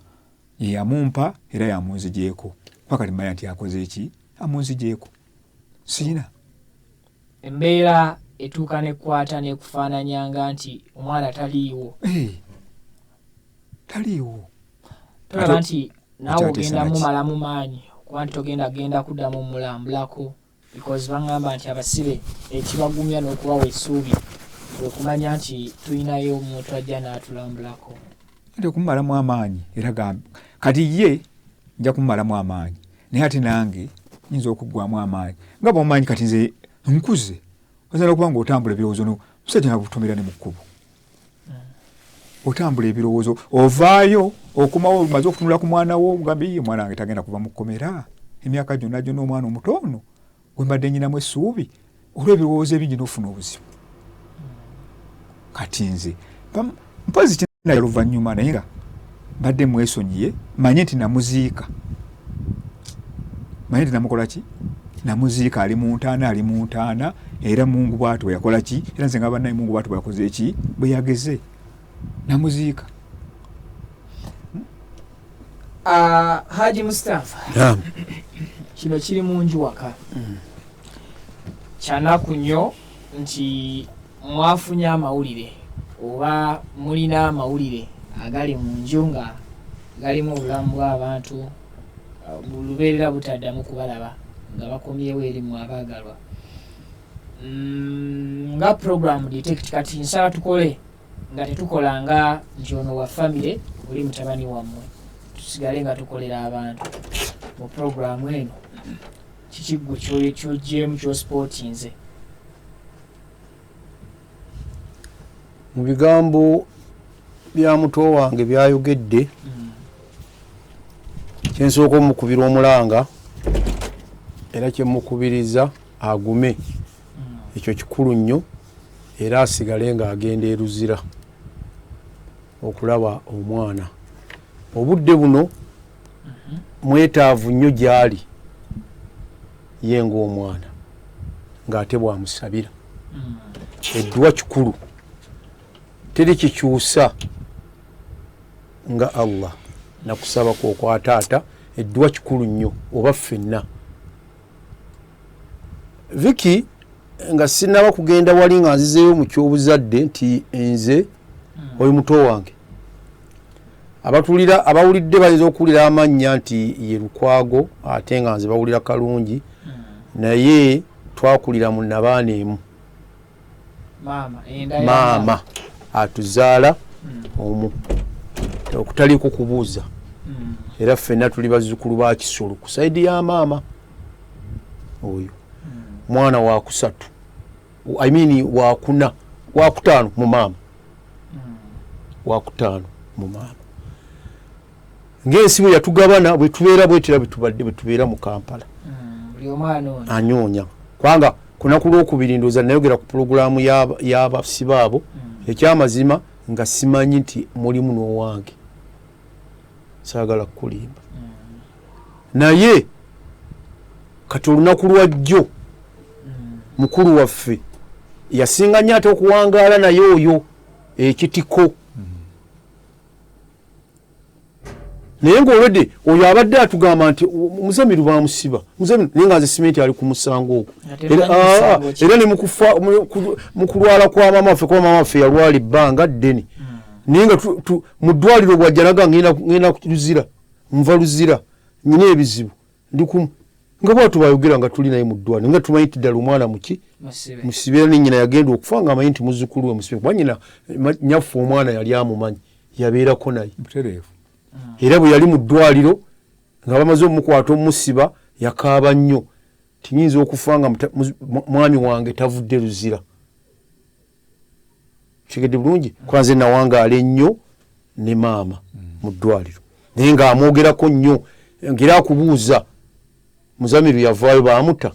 ye yamumpa era yamunzigyeko paka limanya nti akoze eki amunzigyeko sirina embeera etuuka nekwata nekufaananyanga nti omwana taliiwo taliiwo tolaba nti naawe ogenda mumalamu maanyi. Kuba nti togenda genda kuddamu mulambulako, because baŋŋamba nti abasibe ekibagumya n'okubawa essuubi kwe kumanya nti tulinayo omuntu ajja n'atulambulako. Ate okumumalamu amaanyi era gambe kati ye nja kumumalamu amaanyi, naye ate nange nyinza okuggwamu amaanyi nga bwomanyi kati nze nkuze, oyinza n'okuba ng'otambula ebirowoozo no musajja nakutomera ne mu kkubo, otambula ebirowoozo ovaayo okomawo omaze okutunula ku mwana wo omugambe ye mwana wange tagenda kuva mu kkomera emyaka gyonna gyonna, omwana omuto ono gwe mbadde nyinamu essuubi, olw'ebirowoozo ebingi n'ofuna obuzibu. Kati nze mpozi kinaye oluvannyuma, naye nga mbadde mwesonyiye, manye nti namuziika, manye nti namukola ki, namuziika, ali mu ntaana, ali mu ntaana, era Mungu bw'ati bwe yakola ki, era nze nga bannaye Mungu bw'ati bwe yakoze ki, bwe yageze namuziika. Haji Mustafa, kino kiri mu nju waka. Kyanaku nnyo nti mwafunye amawulire oba mulina amawulire agali mu nju nga galimu obulamu bw'abantu lubeerera butaddamu kubalaba nga bakomyewo eri mu abaagalwa. Nga program detect, kati nsaba tukole nga tetukola nga nti ono wa famire oli mutabani wammwe, tusigale nga tukolera abantu mu programu eno. Kiki ggwe ky'oggyeemu ky'osipootinze? Mu bigambo bya muto wange byayogedde, kyensooka omukubira omulanga era kyemukubiriza agume, ekyo kikulu nnyo, era asigale ng'agenda e Luzira okulaba omwana. Obudde buno mwetaavu nnyo gy'ali ye ng'omwana, ng'ate bw'amusabira. Edduwa kikulu, teri kikyusa nga Allah nakusabako okwa taata. Edduwa kikulu nnyo oba ffenna. Viki, nga sinaba kugenda wali nga nzizeeyo mu kyobuzadde nti nze oyo muto wange abatulira abawulidde bayinza okuwulira amannya nti ye Lukwago, ate nga nze bawulira Kalungi, naye twakulira mu nabaana emu. Maama atuzaala omu okutaliiko kubuuza, era ffenna tuli bazzukulu ba Kisolo ku saidi ya maama. Oyo mwana wakusatu, I mean wakuna, wakutaano mu maama, wakutaano mu maama. Ng'ensi bwe yatugabana bwe tubeera bwetera bwe tubadde bwe tubeera mu Kampala, anyoonya kubanga kunaku lwokubiri ndowooza nayogera ku pulogulaamu y'abasibe abo. Ekyamazima nga simanyi nti mulimu n'owange, saagala kukulimba, naye kati olunaku lwajjo mukulu waffe yasinga nnyo ate okuwangaala naye oyo ekitiko, naye ngaolwedde oyo abadde atugamba nti Muzamiru bamusiba Muzamiru, naye nga nze simanyi nti ali ku musango ogwo. Era ne mukufa mu kulwala kwa maama waffe, kuba maama waffe yalwala ebbanga ddene, naye nga mu ddwaliro bwajja naga ngenda Luzira, nva Luzira, nyina ebizibu ndikumu, nga bwatu bayogera nga tuli naye mu ddwaliro, nga tumanyi nti ddala omwana muki musibe. Era ne nnyina yagenda okufa nga amanyi nti muzzukulu we musibe, kuba nyina nyaffe omwana yali amumanyi, yabeerako naye. Era bwe yali mu ddwaliro nga bamaze omukwata omusiba, yakaaba nnyo tinyinza okufa nga mwami wange tavudde Luzira. Kitegedde bulungi, kuba nze nawangaala ennyo ne maama mu ddwaliro, naye ng'amwogerako nnyo, ng'era akubuuza Muzamiru yavaayo baamuta,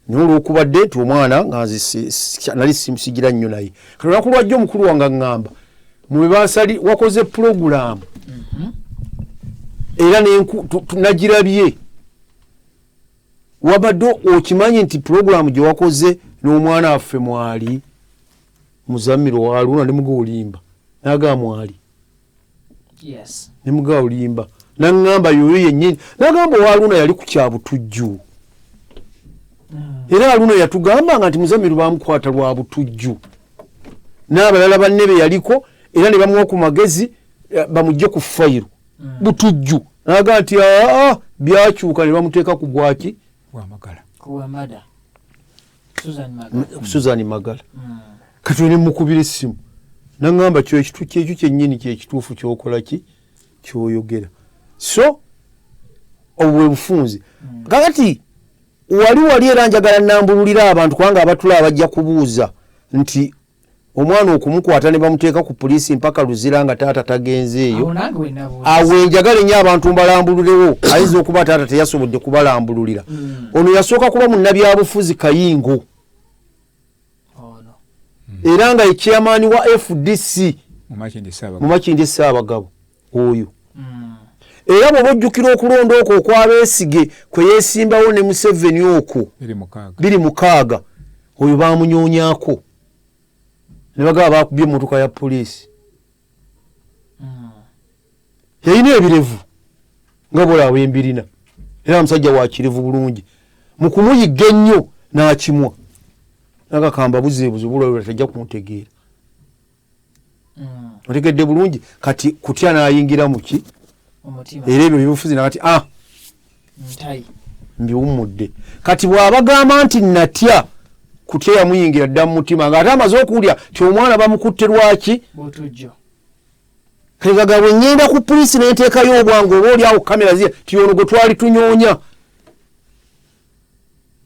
naye olwokubadde nti omwana nga nze nali simusigira nnyo naye. Kati olunaku lwajja omukulu wange aŋŋamba mubebasali wakoze pulogulaamu era nagirabye, wabadde okimanyi nti pulogulaamu gye wakoze n'omwana waffe mwali Muzamiru Waluna? Ne muga olimba, nagaa mwali. Ne muga olimba, naŋŋamba yoyo yennyini, nagamba owaluna yali ku kyabutujju. Era Aluna yatugambanga nti Muzamiru bamukwata lwa butujju n'abalala banne be yaliko, era ne bamuwa ku magezi bamugye ku fayiro butujju, naga nti aa. Byakyuka ne bamuteeka ku bwaki? Bwa Susan Magala. Kati ne mukubira essimu naŋŋamba kyo ekyo kyennyini kyekituufu kyokola ki kyoyogera. So obwo bwe bufunze. Kakati wali era njagala nambululira abantu, kubanga abatula bajja kubuuza nti omwana okumukwata ne bamuteeka ku poliisi mpaka Luzira nga taata tagenzeeyo. Awo njagala ennyo abantu mbalambululewo, ayinza okuba taata teyasobodde kubalambululira. Ono yasooka kuba munnabyabufuzi Kayingo, era nga ye chairman wa FDC mu Makindye Ssaabagabo oyo. Era bw'oba ojjukira okulonda okwo okwabeesige kwe yeesimbawo ne Museveni okwo 2006, oyo baamunyoonyaako ne bagamba baakubye emmotoka ya poliisi. Yalina ebirevu nga bw'olaba embirina, era musajja wa kirevu bulungi. Mu kumuyigga ennyo n'akimwa, nagakamba buzeebuze obulwalwa tajja kuntegeera. Otegedde bulungi. Kati kutya n'ayingira mu ki era ebyo byebufuzi nakati mbiwummudde. Kati bw'abagamba nti natya, kutya yamuyingira dda mu mutima ng'ate amaze okuwulira ti omwana bamukutte lwaki. Kati gaga bwe ŋŋenda ku poliisi ne nteekayo obwangu oba oli awo kamera zira ti ono gwe twali tunyonya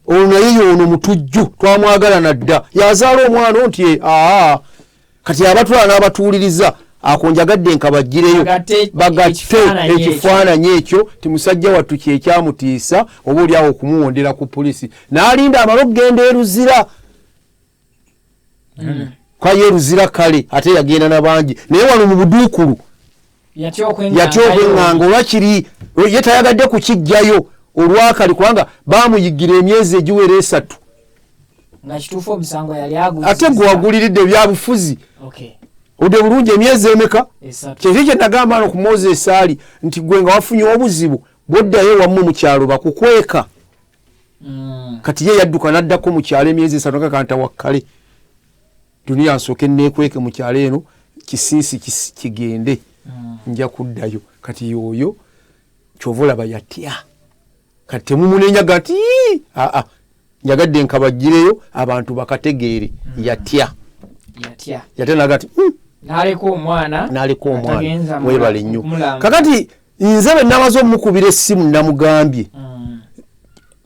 ono naye y'ono mutujju twamwagala nadda yazaala omwana nti aa. Kati abatwala n'abatuuliriza ako njagadde nkabaggireyo bagatte ekifaananyi ekyo ti musajja wattu kyekyamutiisa oba oli awo okumuwondera ku poliisi n'alinda amale okugenda e Luzira. Kwaye Luzira kale ate yagenda nabangi, naye wano mu buduukulu yatya okweŋŋanga olwakiri ye tayagadde kukijjayo olwakali, kubanga bamuyigira emyezi egiwera 3 ate gwe waguliridde ebyabufuzi odde bulungi emyezi emeka. Kyekyo kye nagamba no ku Moses ali nti gwe nga wafunye obuzibu bwoddayo wammwe mu kyalo bakukweka. Kati ye yadduka n'addako mu kyalo emyezi 3 kakanta wakkale duniya nsooke neekweke mu kyalo eno kisinsi kigende nja kuddayo. Kati yoyo kyova olaba yatya. Kati temumunenya gati aa, njagadde nkabaggireyo abantu bakategeere. Yatya yatya nagati n'aleka omwana, n'aleka omwana. Mwebale nnyo. Kakati nze bwe namaze omukubira essimu namugambye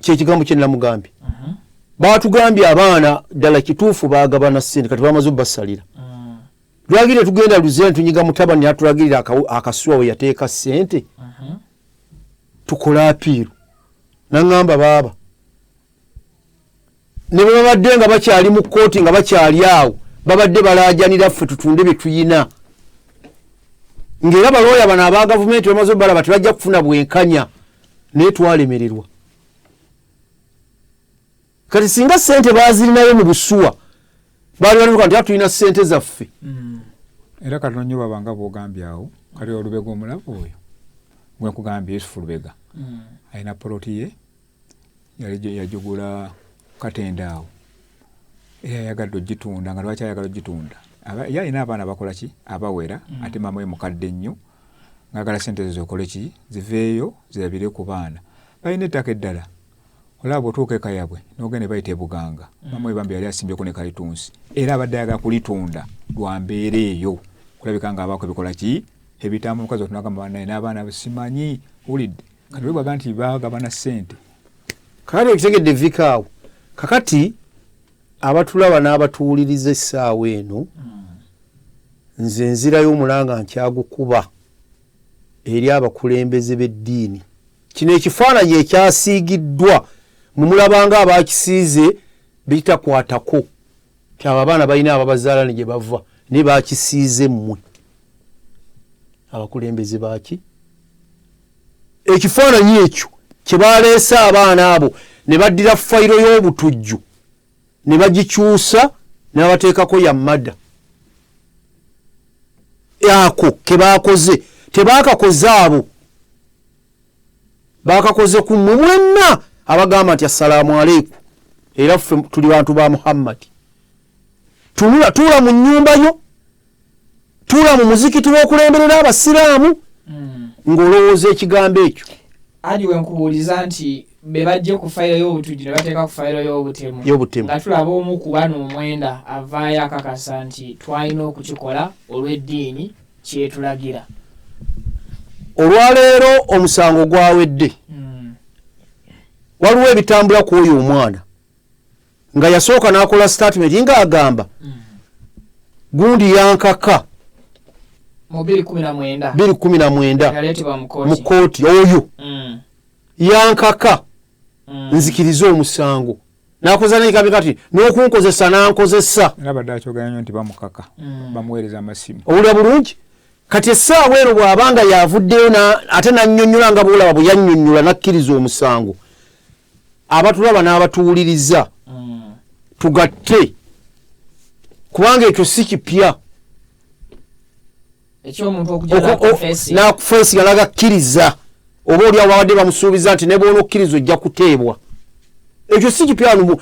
kyekigambo kye namugambye, baatugambye abaana ddala kituufu baagabana ssente, kati bamaze obbasalira. Lwagire tugenda Luzira tunyiga mutabani atulagirira akasuwa we yateeka ssente tukola apiiru. Naŋŋamba baaba ne bwe babadde nga bakyali mu kkooti nga bakyali awo babadde balaajanira ffe tutunde bye tuyina, ng'era balooya bano aba gavumenti bamaze obbalaba tebajja kufuna bwenkanya, naye twalemererwa. Kati singa ssente baazirinayo mu busuwa baali batuuka nti tulina ssente zaffe. Era katono nnyo babanga bw'ogambye awo. Kati Olubega omulaba oyo gwe nkugambye, Yusufu Lubega, alina poloti ye yali yagigula Katende awo, era yayagadde ogitunda. Nga lwaki ayagala ogitunda? Ye alina abaana bakola ki abawera, ate maama we mukadde nnyo, ng'agala ssente ezo zikole ki, ziveeyo zirabire ku baana. Balina ettaka eddala, olaba bw'otuuka eka yabwe n'ogenda bayita e Buganga, maama we bambi yali asimbyeko ne kalitunsi, era abadde ayagala kulitunda lwa mbeera eyo kulabika nga abaako ebikola ki ebitambula. Omukazi otunagamba banaye n'abaana simanyi owulidde. Kati webwaga nti bagabana ssente. Kakati okitegedde vikaawo. Kakati abatulaba n'abatuwuliriza essaawa eno, nze nzirayo omulanga nkyagukuba eri abakulembeze b'eddiini. Kino ekifaananyi ekyasiigiddwa mumulabanga abakisiize bitakwatako ti abo abaana balina ababazaala ne gye bava, naye bakisiize mmwe abakulembeze baki. Ekifaananyi ekyo kye baleese abaana abo ne baddira fayiro y'obutujju ne bagikyusa ne babateekako ya mada. Ako ke baakoze tebaakakoze abo, baakakoze ku mmwe mwenna abagamba nti assalaamu aleikum, era ffe tuli bantu ba Muhammadi. Tuula mu nnyumba yo, tuula mu muzikiti w'okulemberera abasiraamu ng'olowooza ekigambo ekyo. Adi wenkubuuliza nti be bajje ku fayiro y'obutujju ne bateeka ku fayiro y'obutemu, Y'obutemu. Nga tulaba omu ku bano omwenda avaayo akakasa nti twalina okukikola olw'eddiini kyetulagira. Olwaleero omusango gwawedde. Waliwo ebitambula ku oyo omwana nga yasooka n'akola statement ng'agamba gundi yankaka mu 2019 2019 yaleetebwa mu mu kooti. kooti oyo yankaka nzikirize omusango, n'akoza nekikabi kati n'okunkozesa n'ankozesa. Era badde akyogera nnyo nti bamukaka, bamuweereza amasimu. Owulira bulungi? Kati essaawa eno bw'abanga yavuddeyo ate n'annyonnyola nga bw'olaba bwe yannyonnyola n'akkiriza omusango, abatulaba n'abatuwuliriza tugatte, kubanga ekyo si kipya. Ekyomuntu okujja n'akonfessi. N'akufeesinga n'agakkiriza, oba oli awo babadde bamusuubiza nti ne bw'onokkiriza ojja kuteebwa. Ekyo si kipya wano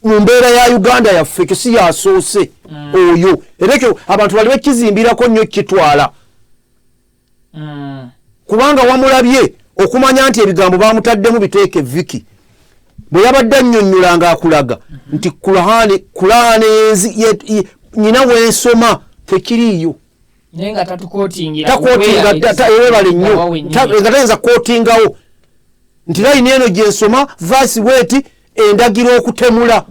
mu mbeera ya Uganda yaffe, ekyo si yasoose oyo, era ekyo abantu bali bekizimbirako nnyo kitwala. Kubanga wamulabye okumanya nti ebigambo bamutaddemu biteeke viki bwe yabadde annyonnyola ng'akulaga nti Kulaani nyina wensoma tekiriiyo. Naye nga tatukotingira. Takotinga, webale nnyo. Nga tayinza kukotingawo nti layini eno gyensoma vaasi bweti endagira okutemula,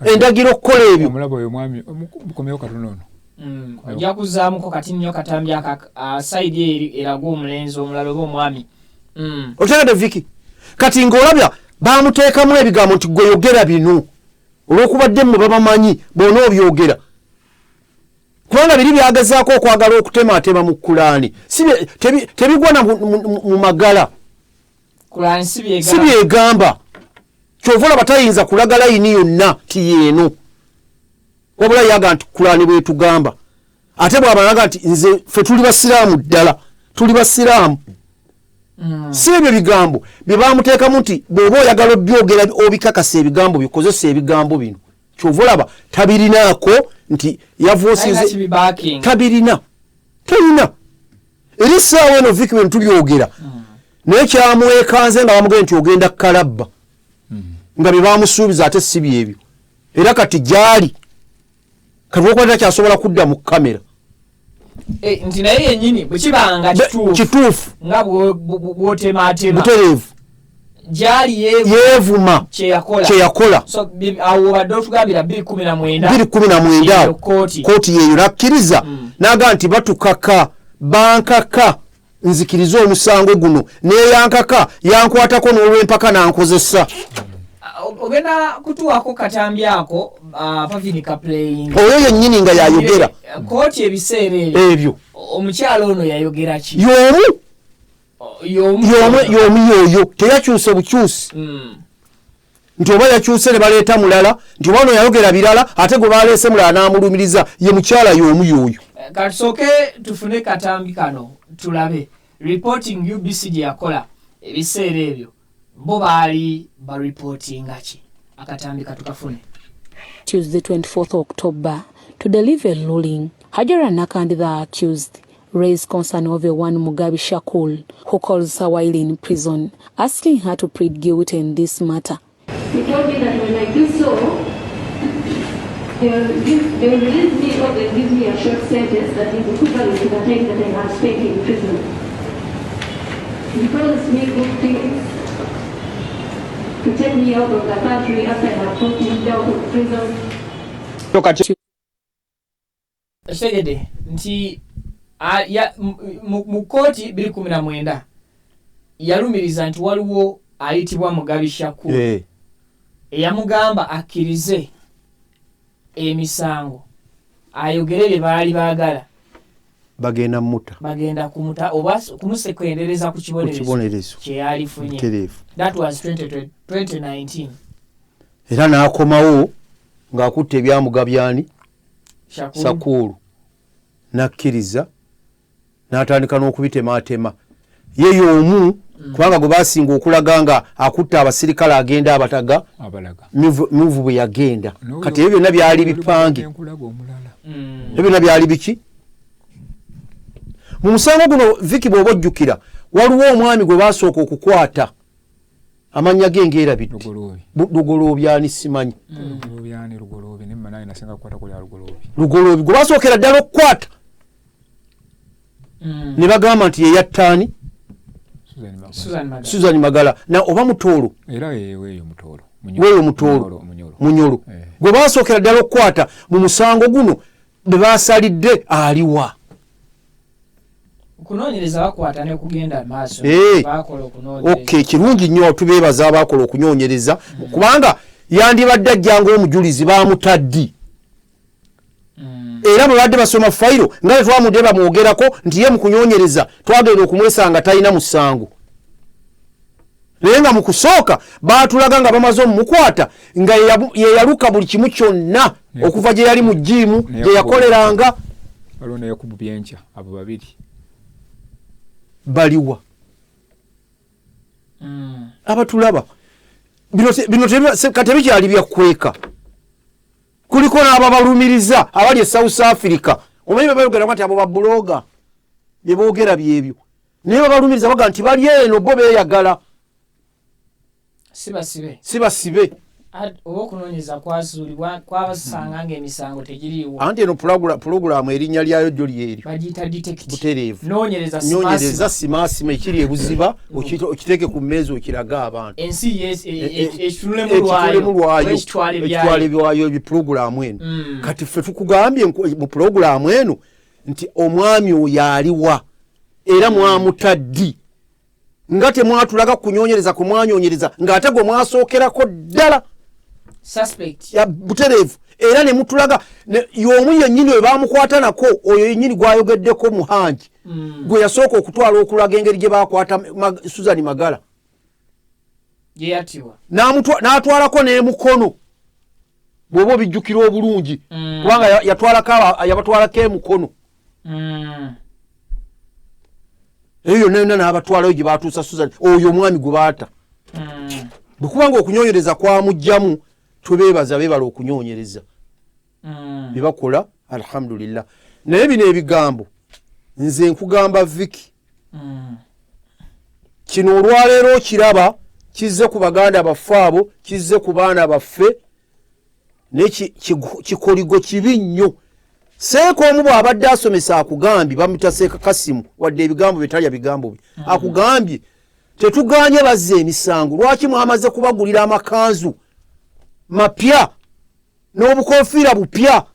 endagira okukola ebyo. Omulaba oyo omwami mukomyewo katono ono. Ojja kuzaamuko kati nnyo katambi aka sayidi eri eraga omulenzi omulala oba omwami. Otegedde Viki? Kati ng'olabya bamuteekamu ebigambo nti gwe yogera bino olw'okubadde mmwe babamanyi bw'ona obyogera, kubanga biri byagezaako okwagala okutematema mu Kulaani tebigwa na mu magala. Kulaani si byegamba. Si byegamba. Kyova olaba tayinza kulaga layini yonna ti yeeno, wabula yaga nti Kulaani bwetugamba. Ate bw'abalaga nti nze ffe tuli basiraamu ddala, tuli basiraamu. Si ebyo bigambo bye bamuteekamu nti bw'oba oyagala obyogera obikakasa ebigambo bikozesa ebigambo bino. Kyova olaba tabirinaako nti yavoosize, Talina kibibacking. Tabirina, talina. Era essaawa eno Viki bwe tubyogera, naye kyamwekanze nga bamugambye nti ogenda kalabba, nga bye bamusuubiza ate si byebyo. Era kati gyali kati olwokuba takyasobola kudda mu kamera. Nti naye yennyini bwe kibanga kituufu, kituufu nga bw'otemaatema butereevu, gyali yeevuma kye yakola. Kye yakola. So awo obadde otugambira 2019. 2019. Eyo kooti. Kooti yeeyo nakkiriza n'agamba nti batukaka, bankaka nzikirize omusango guno, neyankaka yankwatako n'olwempaka nankozesa. Ogenda kutuwako katambi ako, Pavini ka playing. Oyo yennyini nga yayogera. Kooti ebiseera ebyo, ebyo omukyalo ono yayogera ki? Y'omu. Y'omu. Y'omu yoyo, teyakyuse bukyusi nti oba yakyuse ne baleeta mulala, nti oba ono yayogera birala ate gwe baleese mulala n'amulumiriza. Ye mukyala y'omu yoyo. Katusooke tufune katambi kano tulabe reporting UBC gye yakola ebiseera ebyo, bo baali bareportinga ki? Akatambi katukafune. Tuesday, 24th October, to deliver a ruling. Hajara Nakandi, the accused, raised concern over one Mugabi Shakul, who calls her while in prison, asking her to plead guilty in this matter. He told me that when I do so, they will release me or they'll give me a short sentence that is equivalent to the time that I have spent in prison. He promised me good things, to take me out of the country after I have got me out of prison. Ekitegedde nti mu kooti 2019 yalumiriza nti waliwo ayitibwa Mugabi Shakur eyamugamba akkirize emisango ayogere bye baali baagala. Bagenda muta. Bagenda kumuta oba kumusekendereza ku ku kibonerezo kibonerezo kyeyalifunye. Butereevu. That was 2020 2019. Era n'akomawo ng'akutte ebyamugabyani Shakur. Sakuulu n'akkiriza n'atandika n'okubitemaatema ye y'omu, kubanga gwe basinga okulaga nga akutte abasirikale agenda abataga abalaga muvu bwe yagenda. Kati ebyo byonna byali bipange. Enkulaga omulala. Ebyo byonna byali biki mu musango guno. Viki, bw'oba ojjukira, Waliwo omwami gwe basooka okukwata, amannya ge ngeerabidde. Lugoloobi. Lugoloobi ani simanyi. Lugoloobi ani? Lugoloobi naye mmanyi nasinga kukwata ku lya Lugoloobi. Lugoloobi gwe basookera ddala okukwata ne bagamba nti yeyattaani Susan Magala. Susan Magala. Susan Magala na oba Mutoolo. Era weeyo Mutoolo. Weeyo Mutoolo. Munyoro. Munyoro. Eh. Gwe basookera ddala okukwata mu musango guno bwe basalidde aliwa? Okunoonyereza bakwata ne kugenda maaso. Eh. Bakola okunoonyereza. Okay, kirungi nnyo, tubeebaza abakola okunoonyereza, kubanga yandibadde ajja ng'omujulizi. Bamutaddi era bwe badde basoma fayiro nga tetwamudde bamwogerako nti ye mu kunoonyereza twagenda okumwesanga talina musango, naye nga mu kusooka baatulaga nga bamaze omumukwata nga yeyaluka buli kimu kyonna okuva gye yali mu jiimu gye yakoleranga. Waliwo ne Yakubu Byenkya, abo babiri. Baliwa? Abatulaba, bino bino kati tebikyali byakweka. Kuliko n'ababalumiriza abali e South Africa. Omanyi bebayogera nti abo babuloga, byeboogera byebyo, naye babalumiriza baga nti bali eno bo beeyagala. Si basibe. Si basibe. Oba okunoonyereza kwazuulibwa kwabasanga ng'emisango tegiriiwo. Anti eno pulogulaamu erinnya lyayo jjo lyeryo. Bagiyita detect. Butereevu. Noonyereza. Nyonyereza. Simaasima. Simaasima ekiri ebuziba, okiteeke ku mmeeza okirage abantu. Ensi ekitunulemu. Ekitulemu lwayo. Ekitwale ekitwale byayo. Byayo ebipulogulaamu eno. Kati ffe tukugambye mu pulogulaamu eno nti omwami oyo aliwa era mwamuta ddi, nga temwatulaga kunyonyereza kumwanyonyereza ng'ate gwe mwasookerako ddala suspect. Ya butereevu, era ne mutulaga y'omu yennyini oyo bamukwata nako, oyo yennyini gwayogeddeko Muhangi, gwe yasooka okutwala okulaga engeri gye bakwata Susan Magala. Gye yattibwa. N'atwalako n'emukono, bw'oba obijjukira obulungi, kubanga yatwalako yabatwalako emukono. Eyo yonna yonna n'abatwalayo gye batuusa Susan oyo omwami gwe baata. Bwe kubanga okunyonyereza kwamugjamu, tubeebaza beebala okunyonyereza bye bakola, alhamdulillah. Naye bino ebigambo nze nkugamba Viki, kino olwaleero okiraba kizze ku baganda baffe abo, kizze ku baana baffe, naye kikoligo kibi nnyo. Seeka omu bw'abadde asomesa akugambye, bamuta Seeka Kasimu, wadde ebigambo bye talya bigambo bye, akugambye tetuganye bazza emisango, lwaki mwamaze kubagulira amakanzu mapya n'obukofiira bupya?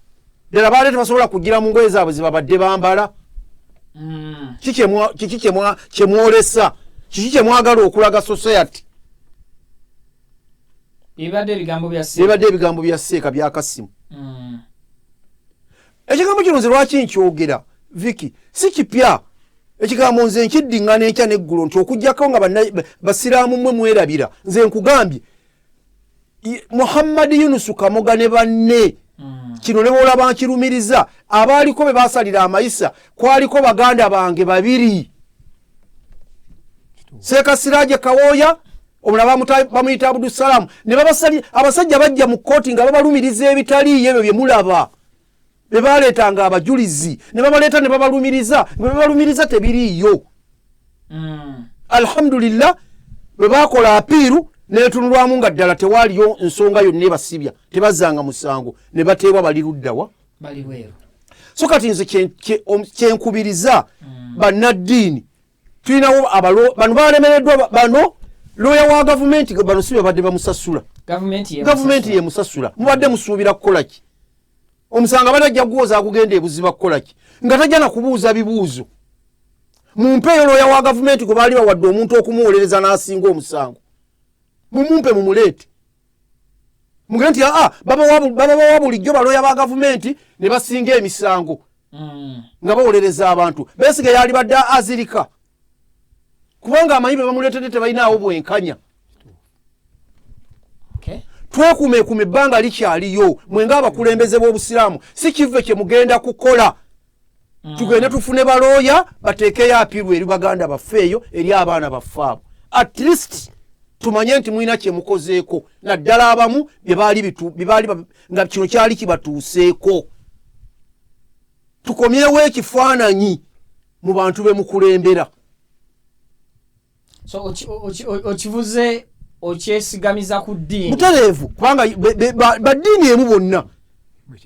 Ddala baali tebasobola kugira mu ngoye zaabwe zebabadde bambala? Kiki kyemwolesa? Kiki kyemwagala okulaga society? Bibadde ebigambo bya Seeka. Bibadde ebigambo bya Seeka bya Kasimu. Ekigambo kino nze lwaki nkyogera, Viki, si kipya. Ekigambo nze nkiddiŋŋana enkya n'eggulo nti okugjako nga basiraamu mmwe mwerabira. Nze nkugambye, Muhammadi Yunusu Kamoga ne banne, kino ne bwolaba nkirumiriza, abaaliko be baasalira amayisa kwaliko baganda bange babiri, Seeka Siraje Kawooya, omulala bamuyita Abudusalamu, ne babasali abasajja bajja mu kkooti nga babalumiriza ebitaliiyo. Ebyo bye mulaba be baleetanga abajulizi ne babaleeta ne babalumiriza nga babalumiriza tebiriiyo. Alhamdulillah, bwe bakola appeal netunulwamu nga ddala tewaaliyo nsonga yonna ebasibya, tebazzanga musango ne bateebwa. Bali luddawa? Bali bweru. So kati nze kyenkubiriza bannaddiini, tulinawo abalo bano balemereddwa, bano looya wa gavumenti bano si babadde bamusasula? Gavumenti ye. Gavumenti yemusasula. Mubadde musuubira kukola ki? Omusango abadde ajja kuwoza agugenda ebuziba kukola ki nga tajja nakubuuza bibuuzo? Mumpeeyo looya wa gavumenti gwe baali bawadde omuntu okumuwolereza n'asinga omusango. Mumumpe, mumuleete, mugende nti aa babawa bulijjo balooya ba gavumenti ne basinga emisango nga bawolereza abantu. Besigye yalibadde azirika kubanga amanyi be bamuleetedde tebalinaawo bwenkanya. Okay. Twekuumekuuma, ebbanga likyaliyo. Mwenga abakulembeze b'obusiraamu, si kive kye mugenda kukola. Tugende tufune balooya bateekeyo appeal eri baganda baffe eyo, eri abaana baffe abo. At least tumanye nti mulina kyemukozeeko, naddala abamu bye baali bye baali nga kino kyali kibatuuseeko. Tukomyewo ekifaananyi mu bantu be mukulembera. So okivuze okyesigamiza ku ddiini butereevu, kubanga baddiini emu bonna.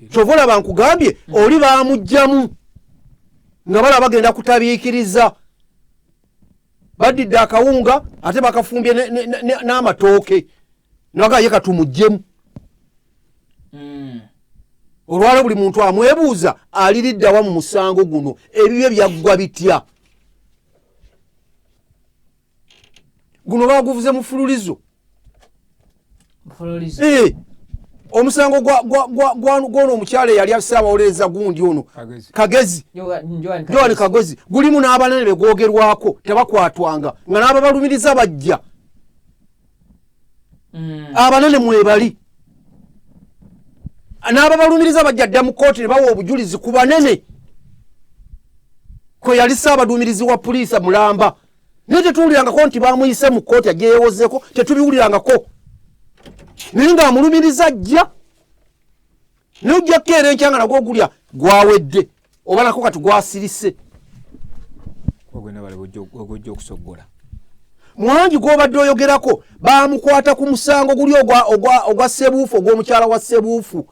Kyova olaba nkugambye oli baamugjamu nga balaba bagenda kutabiikiriza, baddidde akawunga ate bakafumbye n'amatooke, naga ye katumuggyemu. Olwala buli muntu amwebuuza aliriddawa mu musango guno, ebibyo byaggwa bitya? Guno baguvuze mu fululizo. Omusango gwono omukyala eyali ssaabawolereza gundi ono Kagezi, Joan Kagezi, gulimu n'abanene be gwogerwako tebakwatwanga, nga n'ababalumiriza bajja. Abanene mwebali n'ababalumiriza bajja dda mu kkooti ne bawa obujulizi ku banene kwe yali ssaabaduumirizi wa puliisa mulamba, naye tetuwulirangako nti bamuyise mu kkooti agyeyewozeko, tetubiwulirangako, naye ng'amulumiriza ajja, naye ojja kukeera enkya nga nagwo ogulya gwawedde oba nako kati gwasirise. Mwangi gw'obadde oyogerako bamukwata ku musango guli ogwa Ssebuufu, ogw'omukyala wa Ssebuufu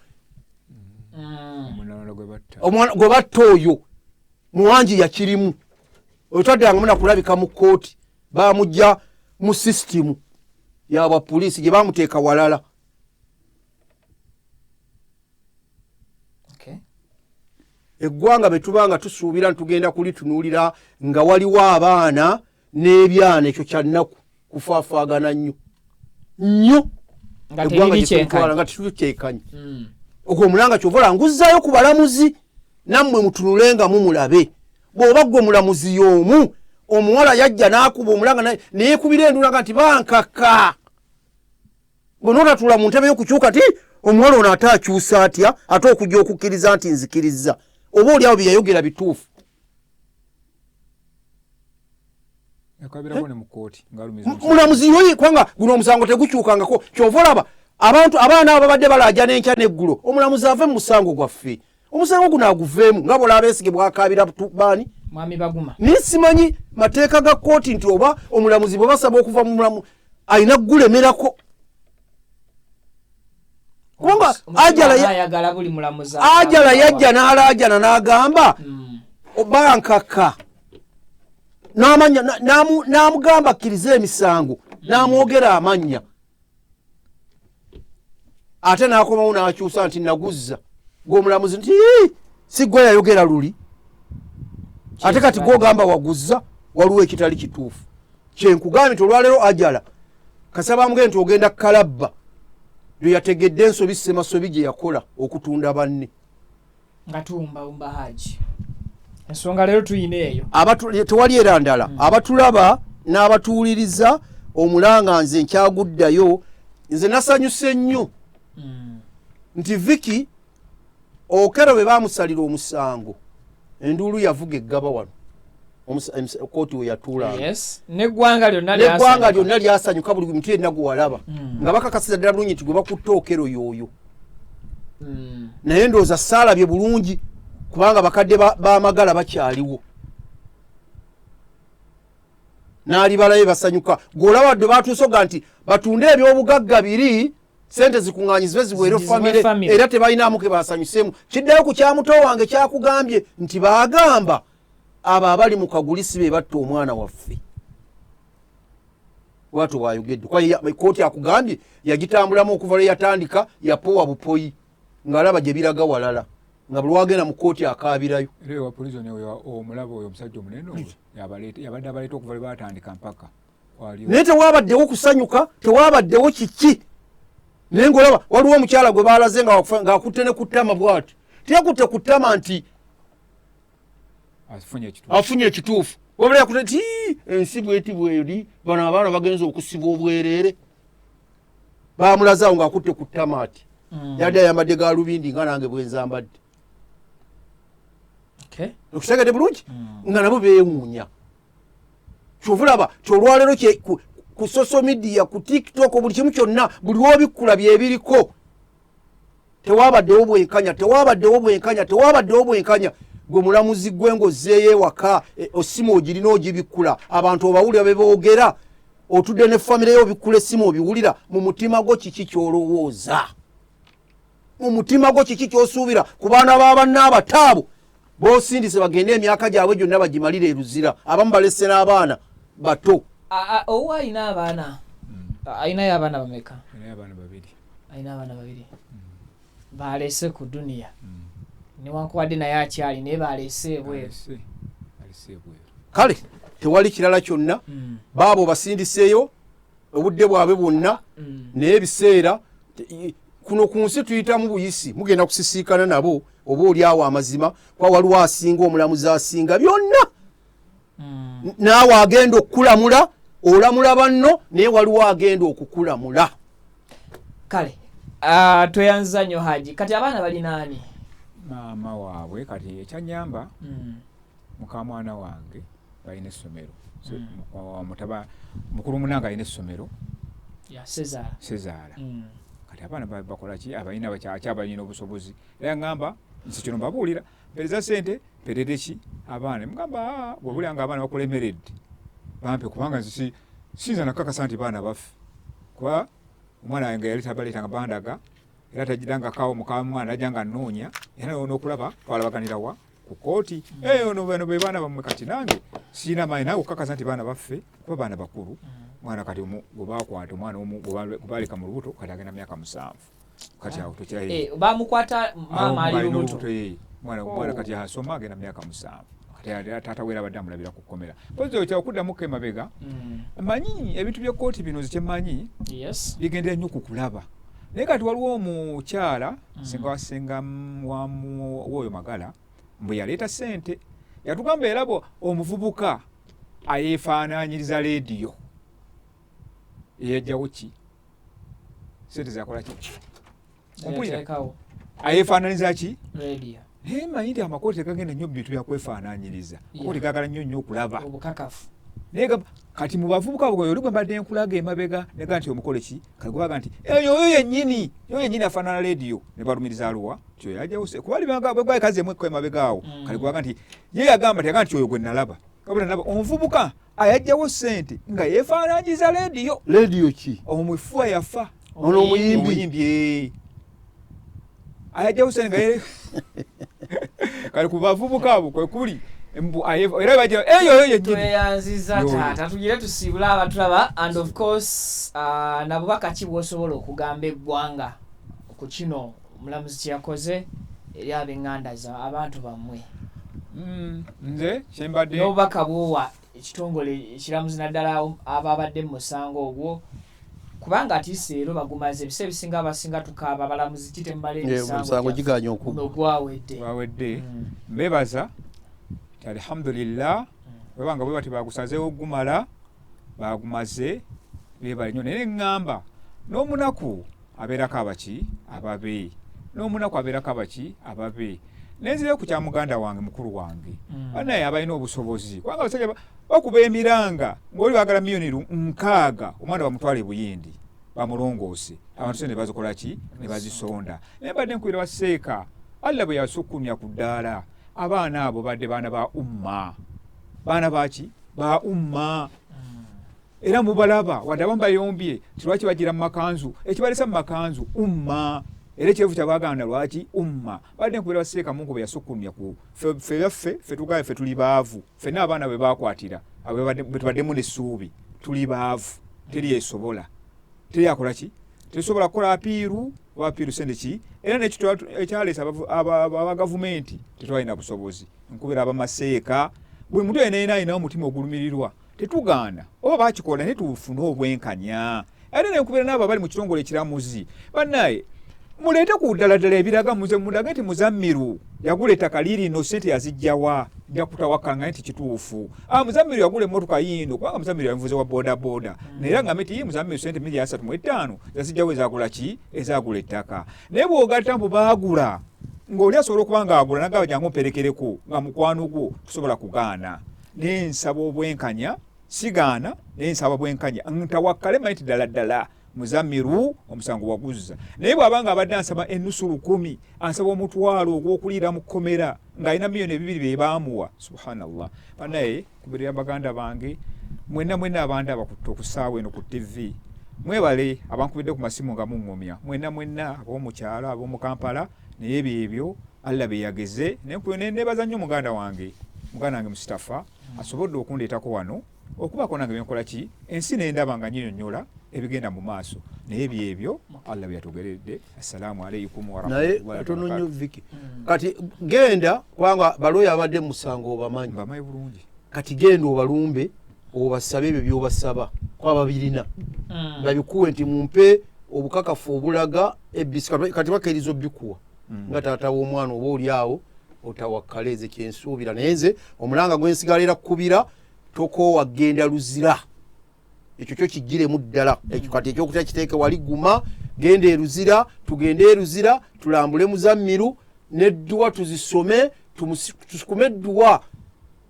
gwe batta oyo Mwangi yakirimu, otwaddangamu nakulabika mu kkooti, bamujja mu sisitimu yabwa puliisi gye bamuteeka walala. Eggwanga bwe tuba nga tusuubira nti tugenda kulitunuulira nga waliwo abaana n'ebyana, ekyo kya nnaku, kufaafaagana nnyo nnyo, eggwanga gyetutwala nga tetukyekanye. Ogwo omulanga kyova olaba nguzzaayo ku balamuzi, nammwe mutunule nga mumulabe. Bw'oba ggwe mulamuzi y'omu, omuwala yajja n'akuba omulanga neyeekubira endulaga nti bankaka, bw'onootatuula mu ntebe y'okukyuka ti omuwala ono ate akyusa atya, ate okujja okukkiriza nti nzikirizza, oba oli awo bye yayogera bituufu. Mulamuzi yoyi, kubanga guno omusango tegukyukangako. Kyova olaba abantu abaana abo babadde balaajana enkya n'eggulo, omulamuzi ave mu musango gwaffe, omusango guno aguveemu, nga bw'olaba Besigye bwakaabira baani, Mwami Baguma. Naye simanyi mateeka ga kkooti nti oba omulamuzi bwe basaba okuva mu mulamu alina kugulemerako, kubanga Ajala yajja n'alaajana n'agamba bankaka, n'amugamba akkirize emisango, n'amwogera amannya, ate n'akomawo n'akyusa nti naguzza. Gw'omulamuzi nti si gwe yayogera luli, ate kati gw'ogamba waguzza, waliwo ekitali kituufu. Kyenkugambye nti olwaleero Ajala kasaba amugende nti ogenda kalabba, lwe yategedde ensobi Ssemasobi gye yakola okutunda banne. Nga tuwumbawumba Haji, ensonga leero tuyina eyo. Tewali era ndala. Abatulaba n'abatuwuliriza, omulanga nze nkyaguddayo, nze nasanyuse nnyo nti Vicky Okello bwe bamusalira omusango, enduulu yavuga eggaba wano kooti we yatuulanga, n'eggwanga lyonna lyasanyuka, buli muntu yenna gwe walaba nga bakakasiza ddala bulungi nti gwe bakutte Okello y'oyo. Naye ndowooza saalabye bulungi kubanga bakadde b'amagala bakyaliwo, n'alibalayo basanyuka. Gw'olaba dde batuuse oga nti batunde ebyobugagga biri, sente zikuŋŋaanyizibwe ziweere famire, era tebalinamu ke basanyuseemu. Kiddayo ku kya muto wange kyakugambye nti baagamba abo abali mu kaguli si be batta omwana waffe. Bwatyo bwayogedde, kuba kooti akugambye yagitambulamu okuva lwe yatandika, yapowa bupoyi ng'alaba gye biraga walala, nga buli wagenda mu kooti akaabirayo. Era wa prison omulaba oyo omusajja omunene yabadde abaleeta okuva lwe batandika mpaka. Naye tewabaddewo kusanyuka, tewabaddewo kiki, naye ng'olaba waliwo omukyala gwe baalaze ng'akutte ne ku ttama bw'ati, teyakutte ku ttama nti afunye ekituufu, wabula yakutte nti ensi bweti bweri, bano abaana bagenza okusibwa obwereere. Bamulaze awo ng'akutte ku ttama ati, yadde ayambadde galubindi nga nange bwenzambadde, okitegedde bulungi, nga nabo beewuunya. Kyova olaba kyolwaleero ku social media, ku TikTok, buli kimu kyonna, buli wobikkula byebiriko. Tewabaddewo bwenkanya, tewabaddewo bwenkanya, tewabaddewo bwenkanya. Gwe mulamuzi gwe ng'ozzeeyo ewaka, osimu ogirina ogibikkula, abantu obawulira be boogera. Otudde ne famire yo, obikkula essimu obiwulira. Mu mutima gwo kiki ky'olowooza? Mu mutima gwo kiki ky'osuubira ku baana ba banna abataabo b'osindise bagende emyaka gyabwe gyonna bagimalire eruzira? Abamu balese n'abaana bato. Owo alina abaana, alinayo abaana bameka? Alinayo abaana babiri. Alina abaana babiri balese ku duniya, newankubadde naye akyali, naye balese ebweru. Alese ebweru. Kale tewali kirala kyonna. Baabo basindiseeyo obudde bwabwe bwonna, naye ebiseera kuno ku nsi tuyitamu buyisi, mugenda kusisiikana nabo oba oli awo amazima, kwa waliwo asinga omulamuzi asinga byonna. Naawe agenda okukulamula, olamula banno, naye waliwo agenda okukulamula. Kale tweyanziza nnyo Haji. Kati abaana balinaani? Maama waabwe. Kati ekyanyamba, mukamwana wange balina essomero. So, mukulu munange alina essomero. Ya sezaala. Sezaala. Kati abaana bakola ki? Abalina akyabalina obusobozi, era ngamba nsi kino mbabuulira, mpereza sente mperere ki abaana. Mugamba, "Ah, bwebulya nga abaana bakulemeredde bampe, kubanga nze siyinza nakakasa nti baana baffe, kuba omwana wange yali tabaleetanga bandaga, era tagirangakawo mukamwana ajja nga nnoonya, era n'okulaba twalabaganirawa ku kooti. Eh, ono bano be baana bammwe. Kati nange sirina maanyi naawe okukakasa nti baana baffe, kuba baana bakulu. Mwana kati omu gwe bakwata, omwana omu gwe baleka mu lubuto, kati agenda myaka 7 kati awo tokyaye. Eh, bamukwata maama ali lubuto? Mwana Oh. Mwana kati asoma, agenda myaka 7 kati. Taata we era abadde amulabira ku kkomera. Pozi okya okuddamuko emabega, manyi ebintu by'ekkooti bino, nze kyemmanyi bigendera nnyo ku kulaba. Naye kati waliwo omukyala, senga wa senga wa woyo Magala, mbwe yaleeta sente, yatugamba yaraba omuvubuka ayeefaanaanyiriza leediyo, eyajjawo ki sente zakola ki? Ompulira? Yateekawo. Ayeefaananyiriza ki? Radio. Naye manyi nti amakooti tegagenda nnyo mu bintu byakwefaanaanyiriza. Amakooti gagala nnyo nnyo okulaba. Obukakafu. Naye kati mu bavubuka abo, oli gwe mbadde nkulaga emabega, nega nti omukole ki, kale gwebaga nti eyo oyo yennyini, oyo yennyini afaanana leediyo, ne balumiriza aluwa ti oyo ajjawo kuba libanga bwe gwali kazeemu ekko emabega awo. Kale gwebaga nti ye yagamba ti, yagamba nti oyo gwe nalaba, wabula nalaba omuvubuka ayajjawo ssente nga yeefaananyiriza leediyo. Leediyo ki? Omufuwa yafa. Ono omuyimbi? Omuyimbi, eh. Ayajjawo ssente nga kale ku bavubuka abo kwe kuli mbu era bagira eyo oyo yennyini. Tweyanziza. Yoyo. Taata, tugire tusiibule abatulaba, and of course nabubaka ki bw'osobola okugamba eggwanga ku kino omulamuzi kye yakoze eri ab'eŋŋanda za abantu bammwe? Nze kyembadde N'obubaka bwowa ekitongole ekiramuzi, naddala ababadde mu musango ogwo, kubanga atiisi leero bagumaze ebiseera ebisinga, abasinga tukaaba abalamuzi kitemumala emisango emisango giganye okuggwa. Guno gwawedde. Wawedde. Mbebaza nti alhamdulillah, webanga bwe bati bagusazeewo gumala, bagumaze, bebale nnyo. Naye ŋŋamba n'omunaku abeerako abaki ababe, n'omunaku abeerako abaki ababe. Nenzirayo ku kya muganda wange, mukulu wange. Banaye abalina obusobozi, kubanga abasajja bakuba emiranga ng'oli baagala miliyoni 60, omwana bamutwale e Buyindi bamulongoose, abantu sente bazikola ki ne bazisonda. Naye mbadde nkubira baseeka, Allah bwe yasukkulumya ku ddaala, abaana abo badde baana ba umma, baana baki ba umma, era mubalaba wadde abamu bayombye ti lwaki bagira mu makanzu, ekibalesa mu makanzu umma, era ekyevu kyabaganda lwaki umma. Badde nkubira baseeka, Mungu bwe yasukkulumya ku ffe byaffe, ffe tugaye ffe tuli baavu ffenna, abaana bwe bakwatira abo bwe tubaddemu n'essuubi, tuli baavu, teri esobola, teri akola ki, tesobola kukola appeal oba appeal sente ki, era nekyo ekyaleesa aba gavumenti tetwalina busobozi. Nkubira abamaseeka, buli muntu yenna yenna alina omutima ogulumirirwa, tetugaana oba bakikola, naye tufune obwenkanya. Ate nenkubira n'abo abali mu kitongole ekiramuzi, bannaye muleete ku ddala ddala ebiraga, muze mulage nti Muzammiru yagula ettaka liirino, sente yazijjawa, nja kutawakanga nti kituufu. Ah, Muzammiru yagula emmotoka yiino, kubanga Muzammiru yamuvuze wa boda boda, naye era ngambe nti Muzammiru sente miliyoni 35 yazijjawo ezagula ki, ezagula ettaka. Naye bw'ogatta mbu baagula, ng'oli asobola okuba ng'agula nagamba jangu mperekereko nga mukwano gwo, tusobola kugaana. Naye nsaba obwenkanya, sigaana, naye nsaba bwenkanya, ntawakkale manyi nti ddala ddala Muzamiru omusango waguzza. Naye bw'aba nga abadde ansaba enusu 1000, ansaba omutwalo ogw'okuliira mu kkomera ng'alina miliyoni 2 be baamuwa, subhanallah. Banaye kubirira baganda bange. Mwenna mwenna abandaba ku ssaawa eno ku TV, mwebale abankubidde ku masimu nga muŋŋumya, mwenna mwenna ab'omu kyalo, ab'omu Kampala. Naye byebyo Allah bye yageze. Nebaza nnyo muganda wange Mustafa asobodde okundeetako wano okubaako nange byenkola ki ensi nendaba nga nyinyonnyola ebigenda mu maaso. Naye byebyo Allah bye yatugeredde. Assalaamu alaikum naye katono nnyo Viki. Kati genda, kubanga balooya abadde musango obamanyi. Mbamanyi bulungi. Kati genda obalumbe obasabe ebyo byobasaba kuba babirina, babikuwe nti mumpe obukakafu obulaga ABC. Kati bakkiriza obikuwa nga taata w'omwana oba oli awo otawakkale. Nze kyensuubira, naye nze omulanga gwensigalira kukubira, tokoowa, genda Luzira, ekyo kyo kijjiremu ddala. Ekyo kati ekyokutya kiteeke wali, guma, genda eruzira, tugende eruzira tulambule Muzammiru nedduwa tuzisome, tusukume edduwa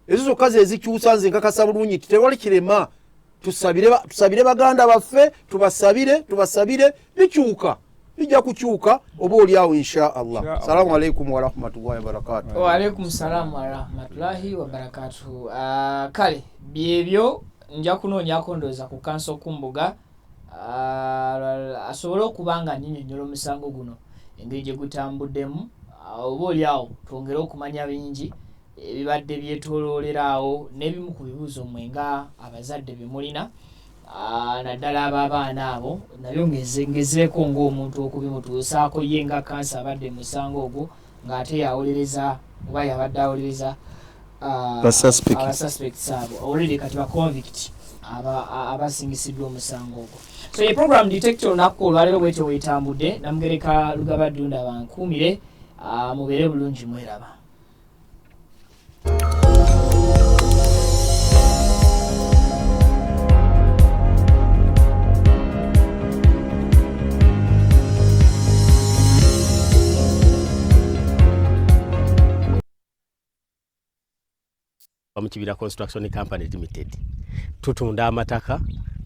ezo zokka zezikyusa. Nze nkakasa bulungi nti tewali kirema. Tusabire baganda baffe, tubasabire, tubasabire, bikyuka, bijja kukyuka oba oli awo insha Allah. Salamu alaikum warahmatullahi wabarakatu. Waalaikum salaamu warahmatullahi wabarakatuhu. Kale byebyo, nja kunoonyako ndowooza ku kanso kumbuga asobole okuba nga nyinyonnyola omusango guno engeri gye gutambuddemu, oba oli awo twongere okumanya bingi ebibadde byetoloolera awo n'ebimu ku bibuuzo mmwe nga abazadde bye mulina, naddala ab'abaana abo, nabyo ngezeeko ng'omuntu okubimutuusaako ye nga kansa abadde mu musango ogwo ng'ate yawolereza oba yabadde awolereza abasuspects abo already kati ba convict abasingisiddwa omusango ogwo. So ye program Detector olunaku olwaleero bwetyo wetambudde. Namugereka Lugaba Ddunda bankuumire, mubeere bulungi, mweraba. Mu Kibira Construction Company Limited tutunda amataka,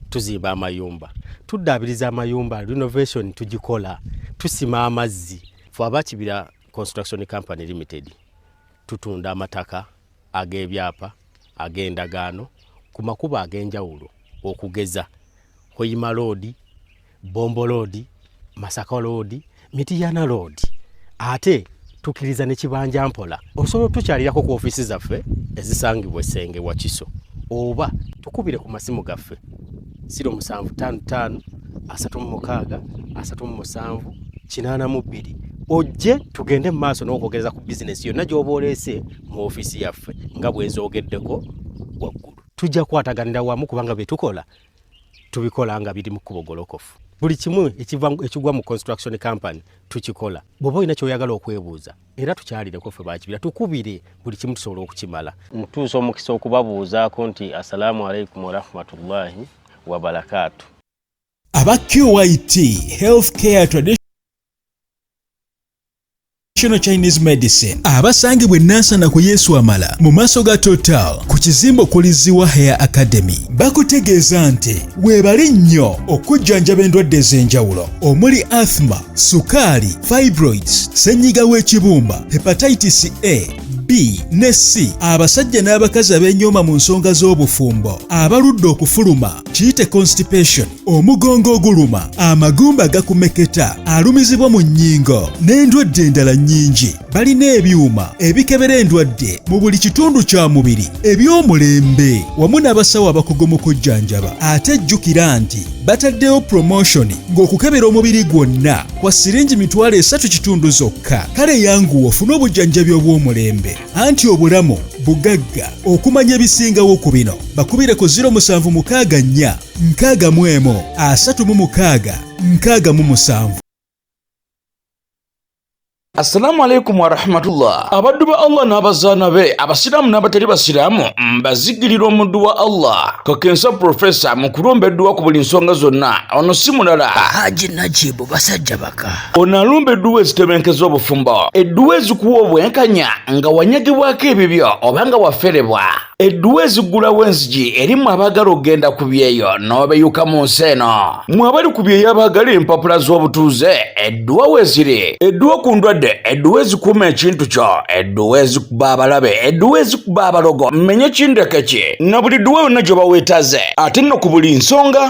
tuzimba amayumba, tuddaabiriza amayumba, renovation tugikola, tusima amazzi. Fe aba Kibira Construction Company Limited tutunda amataka ag'ebyapa, ag'endagaano ku makubo ag'enjawulo, okugeza Hoima Road, Bombo Road, Masaka Road, Mitiyana Road, ate tukkiriza ne kibanja mpola. Osobola otukyalirako ku ofiisi zaffe ezisangibwa Essenge Wakiso, oba tukubire ku masimu gaffe 0755 36 37 82, ojje tugende mu maaso n'okwogereza ku bizinesi yonna gy'oba oleese mu ofiisi yaffe nga bwe nzoogeddeko waggulu. Tujja kukwataganira wamu kubanga bye tukola tubikola nga biri mu kkubo golokofu. Buli kimu ekigwa mu construction company tukikola. Bw'oba olina ky'oyagala okwebuuza, era tukyalireko ffe bakibira, tukubire, buli kimu tusobola okukimala. Ntuusa omukisa okubabuuzaako nti assalaamu alaikum warahmatullahi wabarakaatu. Aba QIT Healthcare Traditional Chinese Medicine abasangibwa enansana ku Yesu Amala mu maaso ga Total ku kizimbe okuliziwa Hair Academy bakutegeeza nti weebale nnyo okujjanjaba endwadde ez'enjawulo omuli asthma, sukaali, fibroids, ssenyiga w'ekibumba, hepatitis A, B ne C, abasajja n'abakazi ab'enyooma mu nsonga z'obufumbo, abaludde okufuluma, kiyite constipation, omugongo oguluma, amagumba gakumeketa, alumizibwa mu nnyingo n'endwadde endala nnyingi. Balina ebyuma ebikebera endwadde mu buli kitundu kya mubiri eby'omulembe wamu n'abasawo abakugu mu kujjanjaba. Ate jjukira nti bataddewo promotion ng'okukebera omubiri gwonna kwa siringi 3,500 zokka. Kale yanguwa ofune obujjanjabi obw'omulembe, anti obulamu bugagga. Okumanya ebisingawo ku bino bakubire ku 0764 61 36 67. Assalamu alaikum warahmatullah. Abaddu ba Allah n'abazaana be, abasiraamu n'abatali basiraamu, mbazigirira omuddu wa Allah kakensa profesa mu kulumba edduwa ku buli nsonga zonna. Ono si mulala, Haji Najibu basajja baka. Ono alumba edduwa ezitebenkeza obufumbo, edduwa ezikuwa obwenkanya nga wanyagibwako ebibyo oba nga waferebwa, edduwa eziggulawo enzigi eri mmwe abaagala okugenda ku byeyo n'obeyuka mu nsi eno, mmwe abali ku byeyo abaagala empapula z'obutuuze, edduwa weeziri, edduwa ku ndwadde. Obulwadde, edduwa ezikuuma ekintu kyo, edduwa ezikuba abalabe, edduwa ezikuba abalogo, mmenye kindeke ki, na buli dduwa yonna gy'oba weetaze, ate nno ku buli nsonga.